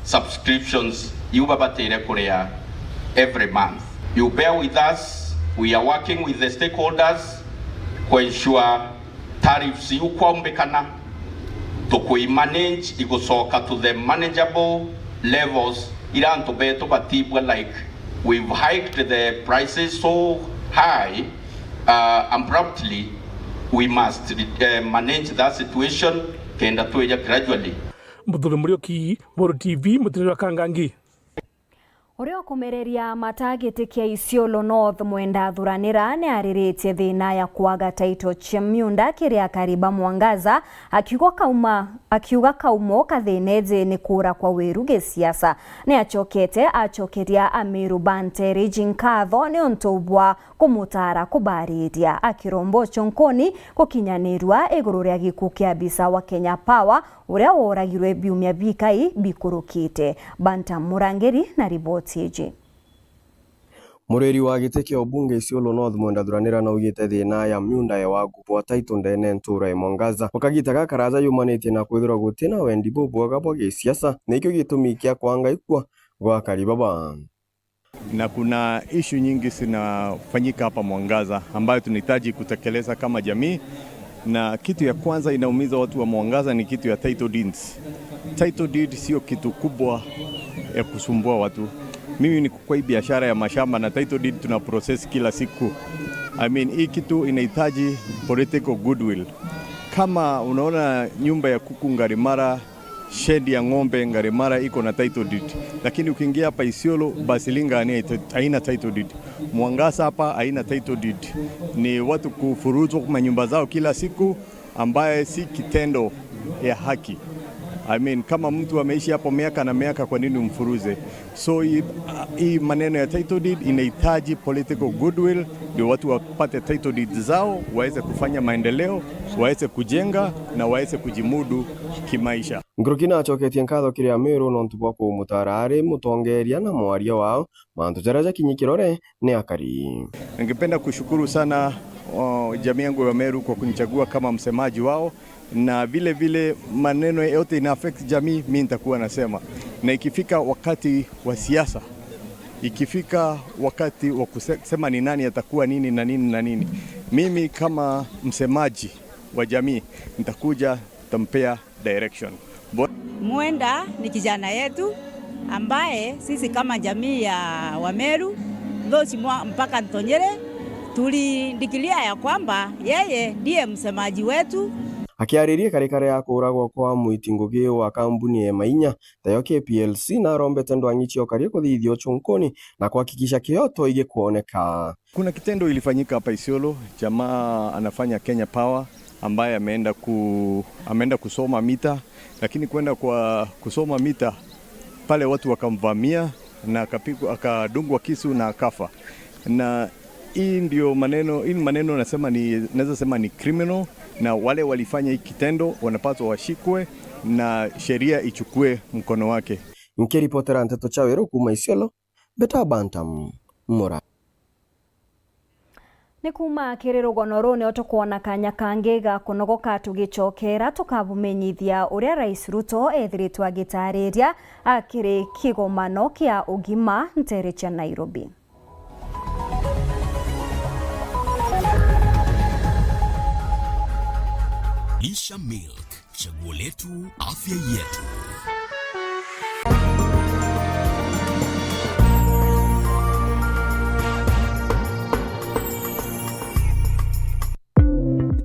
subscriptions iu babatire kuria every month. You bear with us, we are working with the stakeholders ku ensure tariffs iu kwaumbikana, tukui manage igucoka to the manageable levels ira antu betu batibua, like, we've hiked the prices so high, uh, abruptly. We must, uh, manage that situation kenda twija gradually. Muthuri Muriuki, Weru T V, Mutineri wa Kangangi. Uria ukumereria mata giti kia Isiolo North Mwenda Thuranira ni ariritie thina ya kwaga title cia miunda kiri akari ba Mwangaza, akiuga kauma, akiuga kaumo ka thina iji ni kuura kwa wiru gisiasa. Ni acokete acokeria Amiru ba Nteere iji nkatho ni untu bwa kumutaara kubariria, akiromba ucunkuni gukinyanirua iguru ria giku kia abisa wa Kenya Power uria woragirwe biumia bikai bikurukite. Banta Murangiri na riboti iji. Muriri wa giti kia ubunge Isiolo North Mwenda Thuranira naugite thina ya miunda ya wagu bwa title ndene ntura ya Mwangaza bwa kagita gakaraja yumanitie na kwithirwa gutina wendi bubwega bwa gisiasa, nikio gitumi kia kwanga ikua gwa akari baba. Na kuna issue nyingi zinafanyika hapa Mwangaza ambayo tunahitaji kutekeleza kama jamii, na kitu ya kwanza inaumiza watu wa Mwangaza ni kitu ya title deeds. Title deed sio kitu kubwa ya kusumbua watu. Mimi niko kwa hii biashara ya mashamba na title deed tuna process kila siku. I mean, hii kitu inahitaji political goodwill. Kama unaona nyumba ya kuku Ngarimara, shed ya ng'ombe Ngarimara iko na title deed, lakini ukiingia hapa Isiolo, Basilinga ni haita-, haina title deed. Mwangaza hapa haina title deed. Ni watu kufuruzwa kwa manyumba zao kila siku, ambaye si kitendo ya haki. I mean, kama mtu ameishi hapo miaka na miaka, kwa nini umfuruze? So hii, hii maneno ya title deed inahitaji political goodwill, ndio watu wapate title deeds zao, waweze kufanya maendeleo, waweze kujenga na waweze kujimudu kimaisha. Nkuruki nacoketie nkatho kiri Ameru nontu bwa kumutara ari mutongeria na mwaria wao mantu jaria jakinyi kirore ni akari. Ningependa kushukuru sana, o, jamii yangu ya Meru kwa kunichagua kama msemaji wao, na vile vile maneno yote ina affect jamii, mi nitakuwa nasema. Na ikifika wakati wa siasa, ikifika wakati wa kuse-, kusema ni nani atakuwa nini na nini na nini, mimi kama msemaji wa jamii nitakuja, nitampea direction. Bo- Mwenda ni kijana yetu ambaye sisi kama jamii ya Wameru, Thosi mwa-, mpaka Ntonyere, tulideclare ya kwamba yeye ndiye msemaji wetu. Akiariria karikare ya kuuragwa kwa mwiti ngugi wa kambuni ya Mainya, tayo K P L C, narombete ndwang'i cia ukari kuthithia uchunkuni na kuhakikisha kioto igikwoneka. Kuna kitendo ilifanyika hapa Isiolo, jamaa anafanya Kenya Power, ambaye ameenda ku-, ameenda kusoma mita, lakini kwenda kwa kusoma mita, pale watu wakamvamia na akapigwa, akadungwa kisu na akafa. Na hii ndio maneno, hii ni maneno nasema ni, naweza sema ni criminal, na wale walifanya hii kitendo wanapaswa washikwe na sheria ichukue mkono wake. Nkiripotera nteto cia Weru kuuma Isiolo, Beta Bantam, Mura. Ni kuuma kiri rugono ruu nio tukwona kanya kangi ga kunogoka tugicokera tukabumenyithia uria Rais Ruto ethiritwe agitariria akiri kigomano kia ugima ntere cia Nairobi. Lisha Milk. Chaguo letu, afya yetu.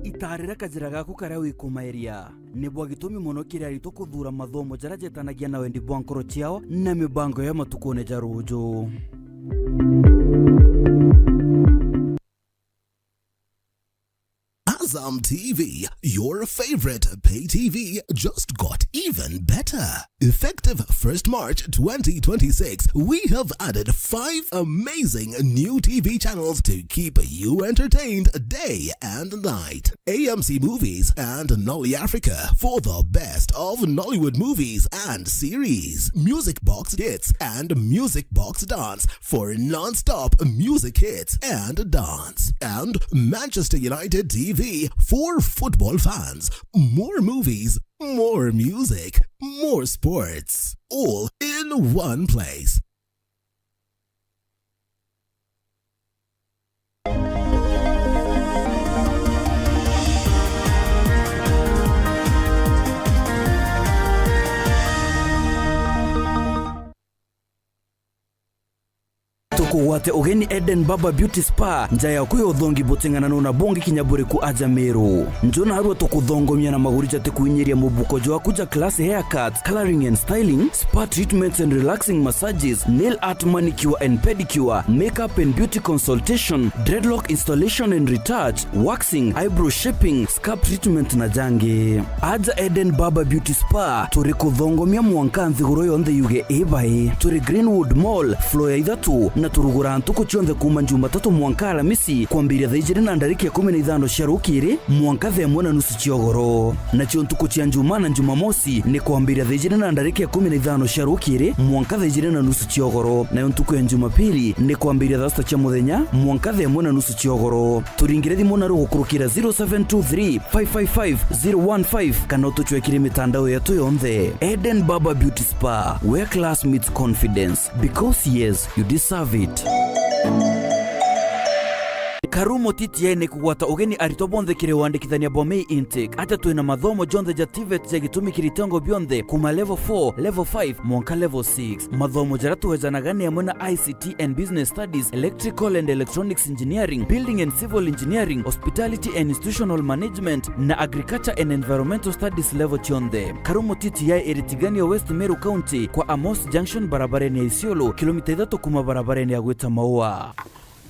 Itaarira kajira gaku karia wikumaeria. Ni bwa gitumi mono kiri aritwa kuthuura mathomo jaria jetanagia na wendi bwa nkoro ciao na mibango ya matukune ja ruuju. Azam T V, your favorite pay T V, just got even better. Effective first March twenty twenty-six, we have added five amazing new T V channels to keep you entertained day and night. A M C Movies and Nolly Africa for the best of Nollywood movies and series. Music Box Hits and Music Box Dance for non-stop music hits and dance. And Manchester United T V for football fans. More movies, more music, more sports. All in one place. Tukugwate ugeni Eden Barber Beauty Spa, nja yaku ya uthongi buting'ananu na bungi kinya buriku aja Meru. Nju narua tukuthongomia na maguri jatikuinyiria mubuko jwaku ja class haircuts, colouring and styling, spa treatments and relaxing massages, nail art, manicure and pedicure, makeup and beauty consultation, dreadlock installation and retouch, waxing, eyebrow shaping, scalp treatment na jangi. Aja Eden Barber Beauty Spa, turi kuthongomia mwanka nthiguru yonthe yuge ibai. Turi Greenwood Mall, floor ya ithatu, na turi Tugura ntuku cionthe kuuma Jumatatu mwanka Alamisi, kwambiria thaa ijiri na ndarika ikumi na ithano cia rukiri mwanka thaa imwe na nusu cia ugoro. Nacio ntuku cia Njumaa na Jumamosi ni kwambiria thaa ijiri na ndarika ikumi na ithano cia rukiri mwanka thaa ijiri na nusu cia ugoro. Nayo ntuku ya Jumapili ni kwambiria thaa sita cia muthenya mwanka thaa imwe na nusu cia ugoro. Turingire thimu na rugukurukira zero seven two three, five five five, zero one five kana utucwekire mitandao yetu yonthe. Eden Barber Beauty Spa, where class meets confidence. Because yes, you deserve it. Karumo T T I ni kugwata ugeni aritwa bonthe kiri wandikithania bwa May Intake. Atia twina mathomo jonthe ja TVET ja gitumi kiri itengo bionthe, kuma level four, level five, mwanka level six. Mathomo jaria tuwejanaga ni amwe na I C T and Business Studies, Electrical and Electronics Engineering, Building and Civil Engineering, Hospitality and Institutional Management, na Agriculture and Environmental Studies level cionthe. Karumo T T I iri Tigania, West Meru County, kwa Amos Junction, barabarene ya Isiolo, kilomita ithatu kuma barabarene ya gwita Maua.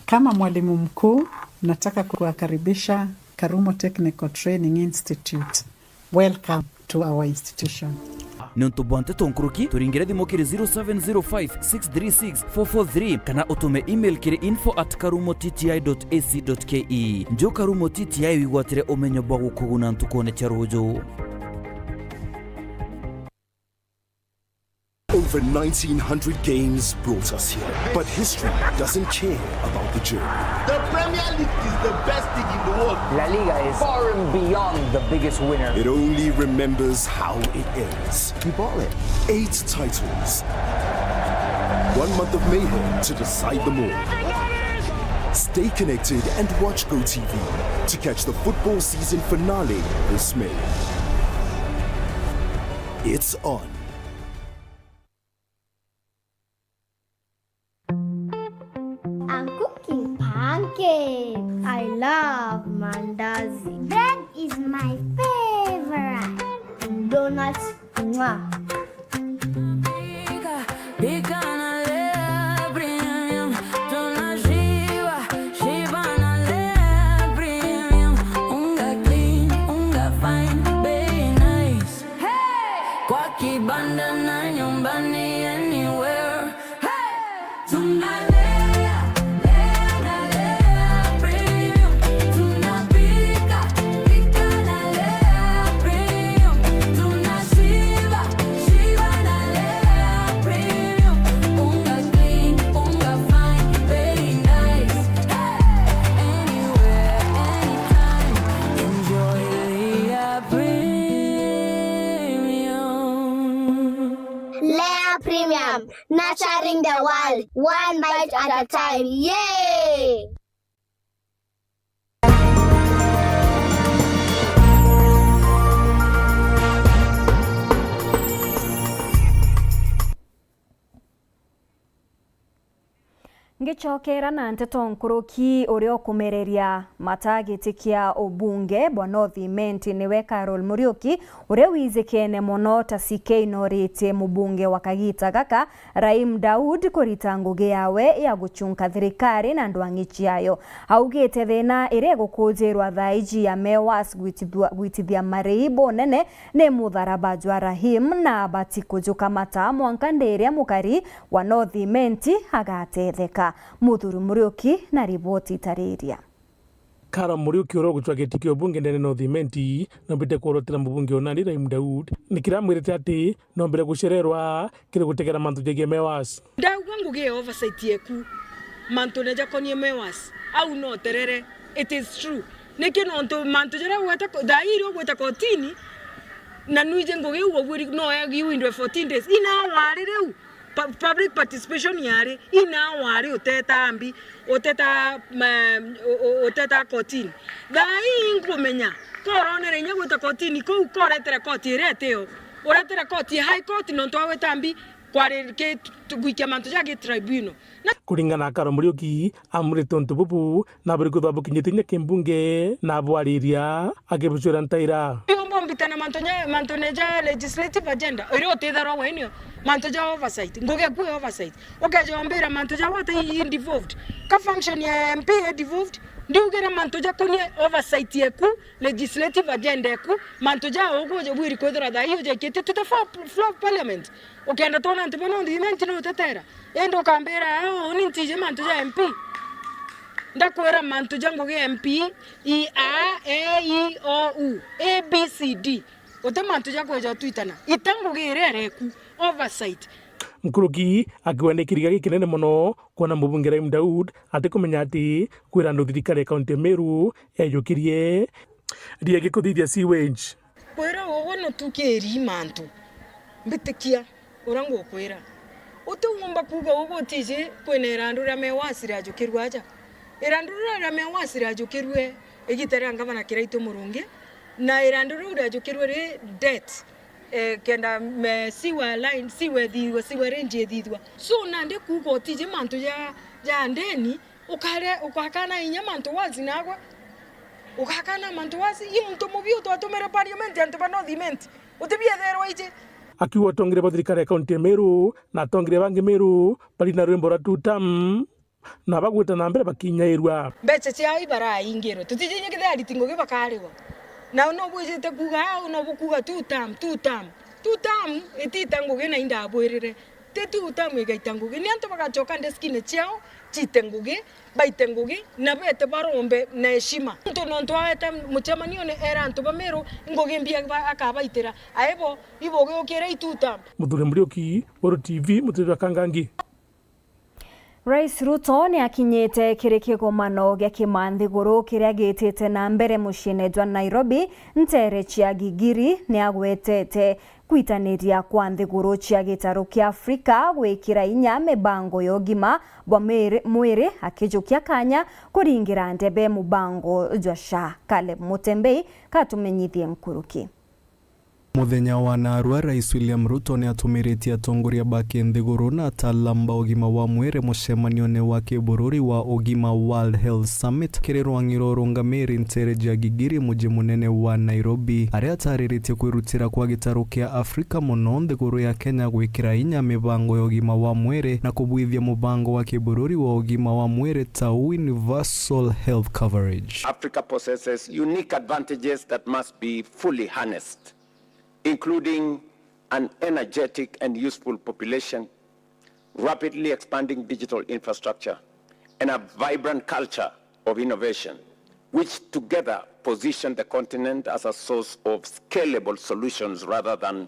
Kama mwalimu mkuu, nataka kuwakaribisha Karumo Technical Training Institute. Welcome to our institution. Niuntu bwa nteto nkuruki, turingire thimu kiri zero seven zero five, six three six, four four three kana utume email kiri info at karumo T T I dot A C dot K E. Nju Karumo T T I wigwatire umenyo bwa gukuguna ntukune cia ruju. Over nineteen hundred games brought us here, but history doesn't care about the journey. The Premier League is the best league in the world. La Liga is far and beyond the biggest winner. It only remembers how it ends. Keep ballin'. Eight titles. One month of mayhem to decide them all. Stay connected and watch GoTV to catch the football season finale this May. It's on. I'm cooking pancakes. I love mandazi. Bread is my favorite. Donuts. Mwah. Pika, pika na Lea Premium. Tunashiba, shiba na Lea Premium. Unga clean, unga fine, bei nice. Hey! Kwa kibanda na nyumbani, anywhere. Hey! Tunalea, lea na Lea Premium. Tunapika, pika na Lea Premium. Tunashiba, shiba na Lea Premium. Unga clean, unga fine, very nice. Hey! Anywhere, anytime, enjoy Lea Premium. Lea Premium, nurturing the world, one bite at a time. Yay! Ngicokera na nteto nkuruki, uria ukumereria mata giti kia ubunge bwa North Imenti niwe Carol Muriuki, uria wijikene mono ta C K inoritie mubunge wa kagita gaka, Rahim Daud, kurita ngugi yawe ya guchunka thirikari na ndwang'i ciayo. Augite thina iria igukujirwa thaa iji ya MEWAS gwitithua-, gwitithia marii bunene ni mutharaba jwa Rahim na abati kujukamata mwanka ndi iria mukari wa North Imenti agatetheka. Muthuri Muriuki na riboti itariria. Carol Muriuki uria ugucwa giti kia ubunge ndene North Imenti, nombite kworotera mubunge unani Rahim Daud, ni kiria amwirite ati nombire gucererwa kiri gutegera mantu jegie MEWAS. Ndauga ngugi ya oversight yeku mantune jakonie MEWAS, au no terere. It is true. Niki? Nontu mantu jaria ugweta ko-, thaa ii ugweta kotini, na nwiji ngugi iu ubwiri no yagi window ya fourteen days. Ina wari riu, pu-, public participation yari, ina wari uteta mbi, uteta, ma-, u-, u-, uteta kotini. Thaa ii nkumenya, koronere inya gwita kotini kuu, koretere koti iria itio, uretere koti ya High Court nontu wa gwita mbi, kwari ki-, gwikia mantu ja gi tribunal. Na kuringana na Carol Muriuki, amwirite untu bubu, na buri kwithirwa bukinyite inya kimbunge, na abwariria, akibucwira ntaira. Iyo mbombi Tana mantu ja, mantune ja legislative agenda, iria utitharwa wenio, mantu ja oversight, ngugi eku e oversight. Ukeja umbira mantu ja what i devolved. Ka function ya M P e devolved, ndiugire mantu ja kunie oversight yeku, legislative agenda eku, mantu ja ugu je bwiri kwithirwa thaa hii ujekitie to the floor, floor of parliament. Ukenda twona antu bana ndimenti ni utetera. Indi ukambira, "Ah, uni ntiji mantu ja M P." Ndakwira mantu ja ngugi ya M P, i A, E, I, O, U, A, B, C, D. Uti mantu ja kweja utwitana. Ita ngugi iria ireku, oversight. Nkuruki akiuga ni kiriga gikinene mono kwona mubunge Rahim Daud atikumenya ati kwira andu thirikari ya kaunti ya Meru yajukirie riegi kuthithia sewage. Kwira ugu nutukiri mantu. Mbitikia uria ngukwira. Utiumba kuuga ugu utiji kwina irandu ria mewasi riajukirue aja. Irandu riria ria mewasi riajukirue igita ria ngavana Kiraitu Murungi, na irandu riu riajukirue ri debt, eh, kenda me sewer line, sewer ithithua, sewer range ithithua. So nandi kuuga utiji mantu ja, ja ndeni, Ukare-, ukakana inya mantu wazi nagwe. Ukakana mantu wazi. I muntu mubi utwatumire parliament antu ba North Imenti. Utibietherwa iji. Akiuga atongeria ba thirikari ya kaunti ya Meru na atongeria bangi Meru bari na rwimbo rwa two term na bagwita na mbere bakinyairua. Mbeca ciao ibaraingirwe. Tutiji inya kithea riti ngugi bakarigwa. Na no bwijite kuuga, au no bukuuga two term, two term. Two term itita ngugi na indabwirire. Ti tu utamu igaita ngugi, ni antu bagacoka ndeskine ciao ciite ngugi, baite ngugi, na bete barombe na heshima. Muntu nontu aete mucemanione era antu ba Meru ngugi mbia ba-, akabaitira, aibo ibugiukire ituta. Muthure Muriuki, Weru T V, Muthure wa Kangangi. Rais Ruto ni akinyite kiri kigomano gia kimanthiguru kiria gitite na mbere muciine jwa Nairobi, ntere cia Gigiri. Ni agwetete kwitaniria kwa nthiguru cia gitaru kia Afrika gwikira inya mibango ya ugima bwa miri-, mwiri, akijukia kanya kuringira ndebe mubango jwa SHA. Caleb Mutembei katumenyithie nkuruki. Muthenya wa narua, Rais William Ruto ni atumiritie atongoria ba kinthiguru na ataalam ba ugima wa mwiri mucemanione wa kibururi wa Ugima World Health Summit kiri rwang'i rwa urungamiri ntere ja Gigiri, muji munene wa Nairobi. Aria atariritie kwirutira kwa gitaru kia Afrika, mono nthiguru ya Kenya gwikira inya mibango ya ugima wa mwiri na kubwithia mubango wa kibururi wa ugima wa mwiri ta Universal Health Coverage. Africa possesses unique advantages that must be fully harnessed, including an energetic and useful population, rapidly expanding digital infrastructure, and a vibrant culture of innovation, which together position the continent as a source of scalable solutions rather than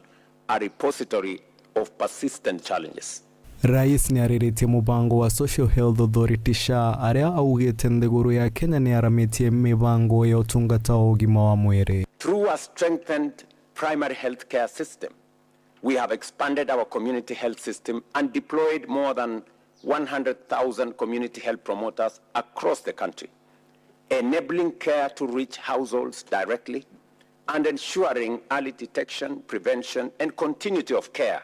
a repository of persistent challenges. Rais ni ariritie mubango wa Social Health Authority, SHA, aria augite nthiguru ya Kenya ni aramitie mibango ya utungata wa ugima wa mwiri. Through a strengthened primary health care system, we have expanded our community health system and deployed more than one hundred thousand community health promoters across the country, enabling care to reach households directly and ensuring early detection, prevention, and continuity of care,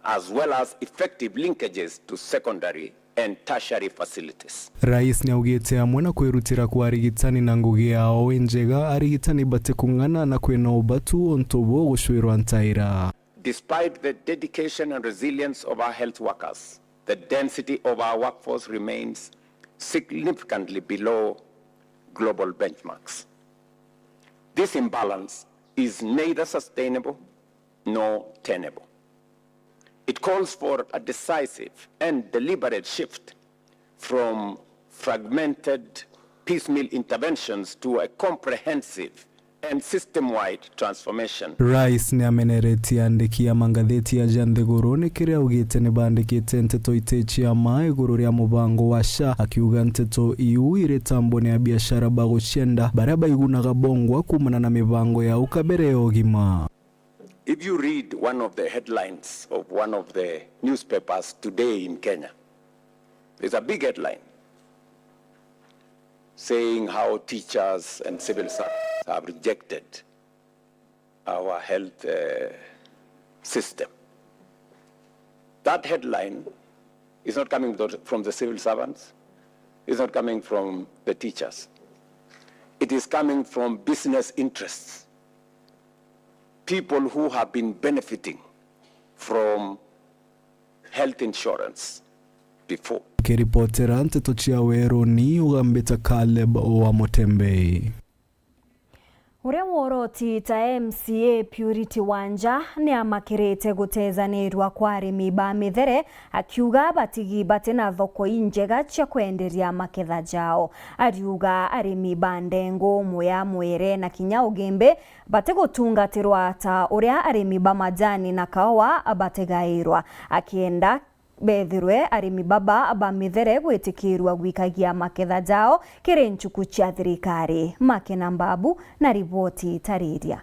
as well as effective linkages to secondary and tertiary facilities. Rais ni augite amwe na kwirutira kwa arigitani na ngugi yao injega, arigitani batikung'ana na kwina ubatu untu buu gucwirwa ntaira. Despite the dedication and resilience of our health workers, the density of our workforce remains significantly below global benchmarks. This imbalance is neither sustainable nor tenable. It calls for a decisive and deliberate shift from fragmented piecemeal interventions to a comprehensive and system-wide transformation. Rais ni ameneretie andiki a mangatheti aja nthiguru ni kiria augite ni bandikite nteto iti cia ma iguru ria mubango wa SHA, akiuga nteto iu iri ta mbone ya biashara ba gucienda baria baigunaga bongwa kuumana na mibango ya au kabere ya ugima. If you read one of the headlines of one of the newspapers today in Kenya, there's a big headline saying how teachers and civil servants have rejected our health, uh, system. That headline is not coming from the civil servants, it's not coming from the teachers. It is coming from business interests. people who have been benefiting from health insurance before. Kiripotera nteto cia Weruni, ugambite Caleb wa Mutembei. Uria woroti ta M C A Purity Wanja ni amakirite gutezanirwa kwa arimi ba mithere, akiuga batigi batina thoko injega cia kwenderia maketha jao. Ariuga arimi ba ndengu, muya, mwere na kinya ugimbi batigutungatirwa ta uria arimi ba majani na kaua bategairwa, akienda bethirwe arimi baba ba mithere gwitikirwa gwikagia maketha jao kiri nchuku cia thirikari. Makena Mbabu na riboti tariria.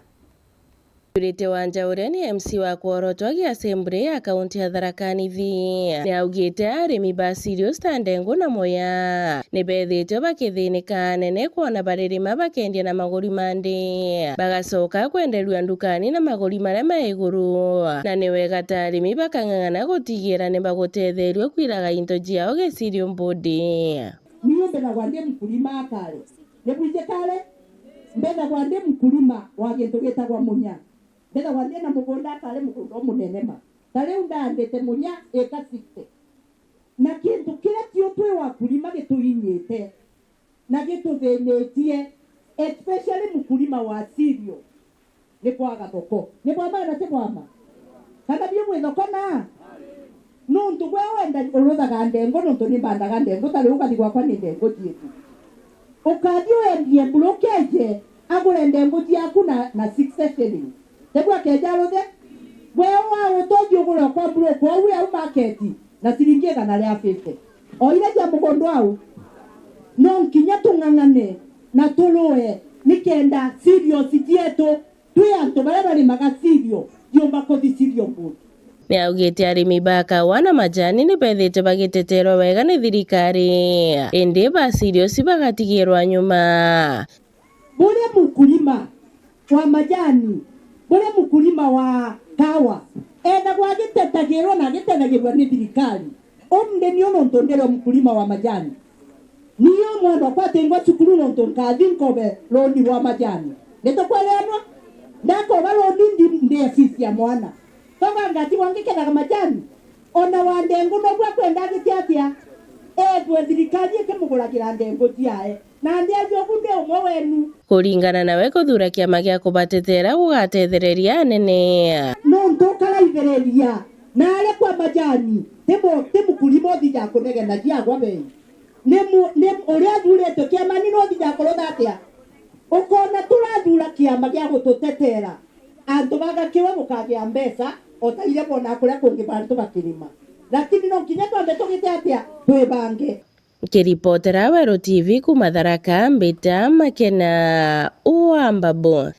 Purity Wanja uria ni M C wa kworotwa gi Assembly ya kaunti ya Tharaka Nithi ni augite arimi ba cereals ta ndengu na muya ni bethitwe bakithinika anene kwona baririma bakendia na maguri ma nthi, bagacoka kwenderua ndukani na maguri maria ma iguru, na ni wega ta arimi bakang'ang'ana gutigira ni bagutetherua kwiraga into ciao gi cereal board. Niu mbethagwa ndi mkulima akare. Ni bwiji kare? Mbethagwa ndi mkulima wa gintu gitagwa munya. Mbethagwa ndi na mugunda akare, mugunda umunene ma. Ta riu ndaandite munya eka sixty. Na kintu kiria kiu twi wakulima gituinyite na gituthinitie, especially mkulima wa cereal, ni kwaga thoko. Ni bwa ma na ti bwa ma? Kana biu bwi thoko na? Nuntu gwe wenda uruthaga ndengu, nuntu ni mbandaga ndengu, ta riu ukathi gwakwa ni ndengu cietu. Ukathi wendie mburukeje, agure ndengu ciaku na, na sixty shillings. Tebu akeja aruthe? Gwe wa utoji ugure kwa mburuku ou au market na ciringi igana ria fifty. O iria cia mugundu au. No nkinya tung'ang'ane na turue nikenda cereals cietu twi antu baria barimaga cereal ciumba kuthi cereal board. Ni augite arimi ba kaua na majani ni bethitwe bagiteterwa wega ni thirikari, indi ba cereals bagatigirwa nyuma. Buria mukulima wa majani, buria mukulima wa kawa, ethagwa agitetagirwa na agitethagirwa ni thirikari. Umthi niu nontu ndire mukulima wa majani. Niu mwana okwa atingwa cukuru nontu nkathi nkobe runi rwa majani. Nitukwereanwa? Ndakoba runi ndi, ndi ofisi ya mwana. Toga ngatigwa ngikethaga majani. Ona wa ndengu nobu akwenda agite atia? Ethwe thirikari ikimuguragira ndengu ciae. Na ndi aria ugu ndi umwe wenu. Kuringana nawe, kuthura kiama gia kubatetera gugatethereria anene. Nontu ukaraithiriria na aria kwa majani, ti mu-, ti mukulima uthija kunegena ciagwa bei. Ni mu-, ni uria athuritwe kiamani no uthija kurutha atia? Ukona turathura kiama gia gututetera, antu bagakiwa bukagia mbeca, o ta iria bonaga kuria kungi bantu bakirima. Lakini no nkinya twambe tugite atia? Twibange. Nkiripotera Weru T V kuuma Tharaka, mbita Makena wa Mbabu.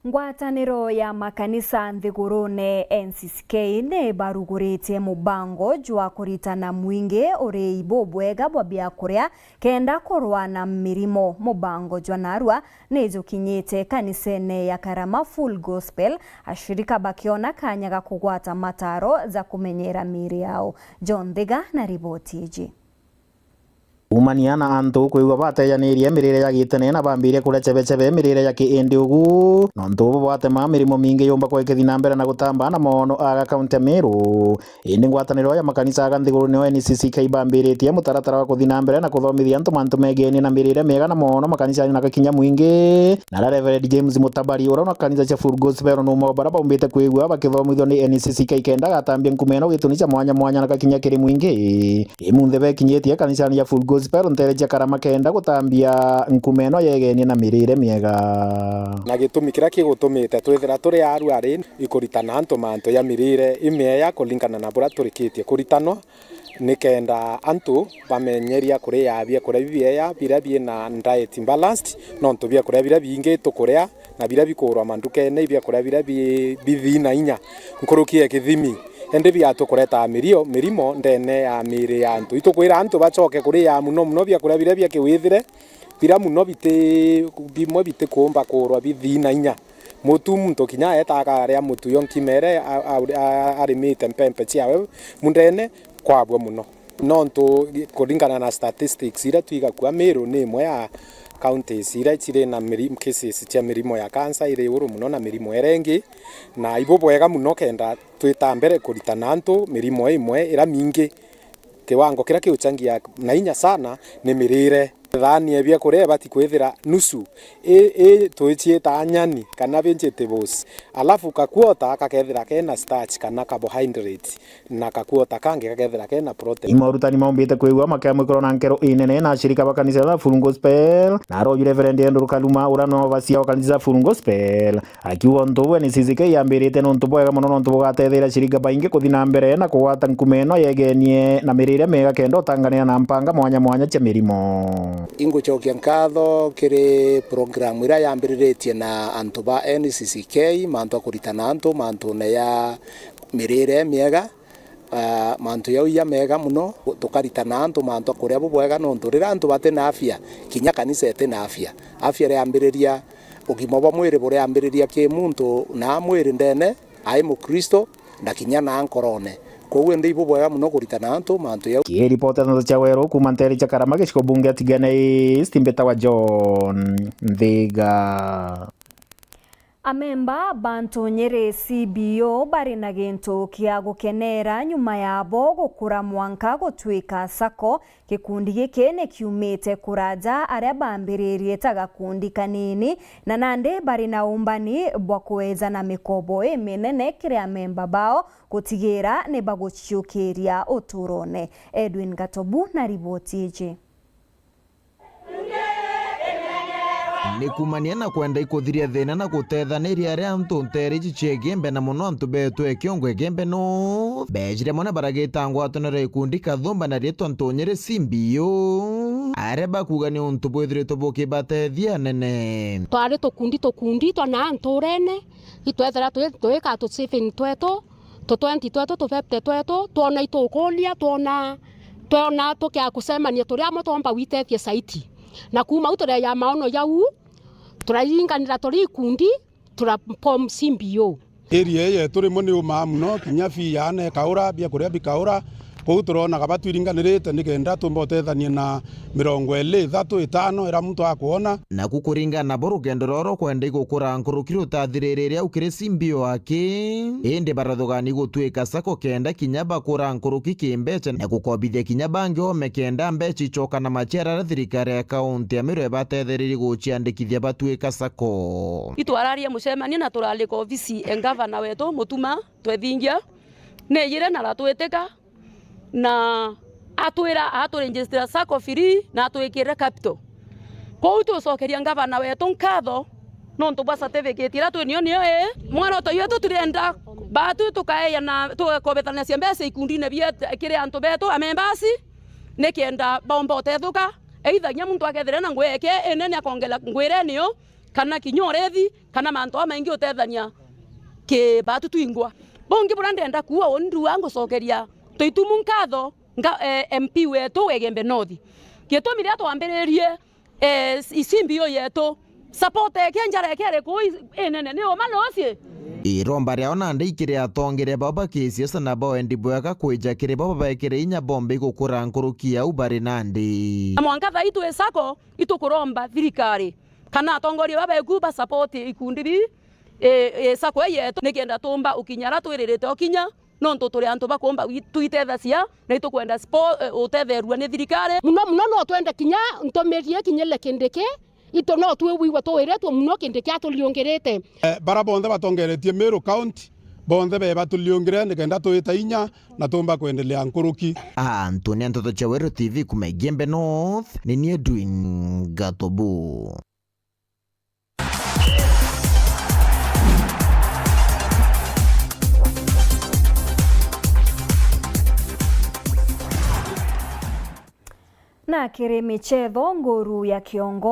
Ngwataniro ya makanisa nthigurune N C C K ni baruguritie mubango jwa kuritana mwingi urii bubwega bwa biakuria kenda kurwa na mirimo. Mubango jwa narua ni jukinyite kanisene ya Karama Full Gospel, ashirika bakiona kanya ga kugwata mataro ja kumenyera miiri yao. John Thiga na riboti iji. Kuumania na antu kwigua batejanirie mirire ya gitene na bambirie kuria chebechebe mirire ya kiindi ugu, nontu ubu bwatema mirimo mingi yumba kwa ikithi na mbere na gutamba na moono aga kaunti ya Meru. Indi ngwataniro ya makanisa aga nthigurune o N C C K ibambiritie mutaratara wa kuthi na mbere na kuthomithia antu mantu megeenie na mirire miega na moono makanisani na gakinya mwingi. Nara Reverend James Mutabari, uria una kanisa cia Full Gospel, ni umwe wa baria baumbite kwigua bakithomithua ni N C C K kenda agatambia nkuma ino gituni cia mwanya mwanya na gakinya kiri mwingi. Imunthe bekinyitie kanisani ya Full Gospel ntere cia Karama kenda gutambia nkuma ino yegeenie na mirire miega. Na gitumi kiria kigutumite twithira turi aru ari ikuritana antu mantu ya mirire imiega kuringana na buria turikitie kuritanwa, nikenda antu bamenyeria kuria biakuria bibiega, biria bina diet balanced, nontu biakuria biria bingi tukuria na biria bikuurwa mandukene, ibiakuria biria bi-, bithii na inya nkuruki ya kithimi, indi biatua kureta mirio-, mirimo ndene ya miiri ya antu. Itukwira antu bacoke kuria muno muno biakuria biria bia kiwithire, biria muno biti-, bimwe bitikuumba kuurwa bithii na inya. Mutu muntu kinya eeta akaria mutu yo nkimere a-, a-, a-, arimite mpempe ciawe mundene kwabua muno. Nontu kuringana na statistics iria twigakua, Meru ni imwe ya counties iria ciri na miri-, cases cia mirimo ya cancer iri iguru muno na mirimo iria ingi, na ibu bwega muno kenda twita mbere kuritana antu mirimo imwe ira mingi. Kiwango kiria kiuchangia na inya sana ni mirire. Thaani ya biakuria ibati kwithira nusu i, i twiciita nyani kana vegetables, alafu kakuota kakethira kena starch kana carbohydrate, na kakuota kangi kakethira kena protein. Imwe urutani maumbite kwigua makiamwikirwa na nkero inene na ashirika ba kanisa ya Full Gospel, na aroju Reverend Andrew Kaluma, uria no overseer wa kanisa ya Full Gospel. Akiuga untu buu N C C K yambirite ni untu bwega mono, nontu bugatetheria ashirika baingi kuthi na mbere na kugwata nkuma ino yegenie na mirire miega kenda utanganira na mpanga mwanya mwanya cia mirimo. Ingucokia nkatho kiri program iria yambiriritie na antu ba N C C K, mantu a kuritana antu mantune ya mirire miega. Ah, mantu jau ja mega mono, tukaritana antu mantu a kuria bubwega, nontu riria antu bati na afya, kinya kanisa iti na afya. Afya iriambiriria, ugima bwa mwiri buriambiriria ki muntu na mwiri ndene, ai Mukristo, na kinya na nkorone. Kwou indi ibubwega mono kuritana antu mantu jau. Kiripota ndeto cia weru kuuma nteere cia Karama, gicigo bunge ya Tigania East, mbitawa John Nthiga. Amemba ba Ntunyiri C B O bari na gintu kia gukeneera nyuma yabo gukura mwanka gutwika sacco. Gikundi giki ni kiumite kuraja aria bambiririe ta gakundi kanini, na nandi bari na umbani bwa kuejana mikobo iminene kiri amemba bao gutigira ni baguciukiria uturone. Edwin Gatobu na riboti iji. Ni kuumania na kwenda ikuthiria thina na gutethaniria aria antu nteere iji cia Igembe, na mono antu beetu e kiongo Igembe North, beejire mono baragita ngwataniro ya ikundi kathumba na riitwa Ntunyiri C B O, aria bakuuga ni untu bwithiritwe bukibatethia anene. Twari tukundi tukundi twa na nturene, itwethira twi-, twika tu saving twetu, tu twenty twetu, tu fifty twetu, twona itukuria, twona, twona tukia kucemania turi amwe twomba gwitethia saiti. Na kuuma au tureeja maono jau, turaringanira turi ikundi, tura form C B O. Area ii yetu rimwe ni umaa mono, kinya fee yaana ikaura, biakuria bikaura. Kwou turonaga batwiringanirite nikenda tumba utethania na mirongo iiri, ithatu, itano, iria muntu akwona. Naku kuringana nabo, rugendo roro kwenda igukura nkuruki rutathiririria au kiri C B O aki, indi barathugani gutwika sacco kenda kinya bakura nkuruki kimbeca na gukobithia kinya bangi oome kenda mbeca icoka na maciara aria thirikari ya kaunti ya Meru ibatethererie guciandikithia batwika sacco. Itwararia mucemanio na turarika obisi e ngavana wetu Mutuma twethingia, niyire na aratwitika, na atwira aturegister sacco free na atwikire capital. Kwou tucokeria ngavana wetu nkatho nontu bwa certificate iria twi nio nio ii. Mworoto jwetu turenda baatu tukaeja na tugakobithanagia mbeca ikundine bietu kiri antu betu, a members, nikenda baumba utethuka. Either kinya muntu akethira na ngui yake inene akongera ngui iria nio, kana kinya urithi, kana mantu jamaingi utethania ki baatu twingwa. Bungi buria ndenda kuuga, uni nduga ngucokeria Tuitumu nkatho nga, eh, M P wetu wa Igembe North. Gitumi riria twambiririe, eh, C B O yetu, support eke njara eke iri kuu i-, inene, ni uma na ucii? Iromba riao nandi ikiri atongeria bao ba kisiasa na ba wendi bwega kwija kiri bo babekire inya bombe igukura nkuruki au bari nandi. Na mwanka thaa ii twi sacco, itukuromba thirikari kana atongoria baba beku ba support ikundi bii, e, e, sacco ii yetu, nikenda tumba ukinya aria twiririte ukinya, nontu turi antu bakumba gwi-, twitethacia, na itukwenda spo-, e, utetherua ni thirikari. Muno muno no twende kinya ntumirie kinyile Kindiki, itu no twiwigua twiritwe muno Kindiki aturiungirite. Eh, bara bonthe batongeretie Meru County, bonthe beba turiungire nikenda twita inya na tumba kwendelea nkuruki. Antu ni Nteto cia Weru T V kuma Igembe North, ni ni Edwin Gatobu. Na kiri michetho, nguru ya kiongo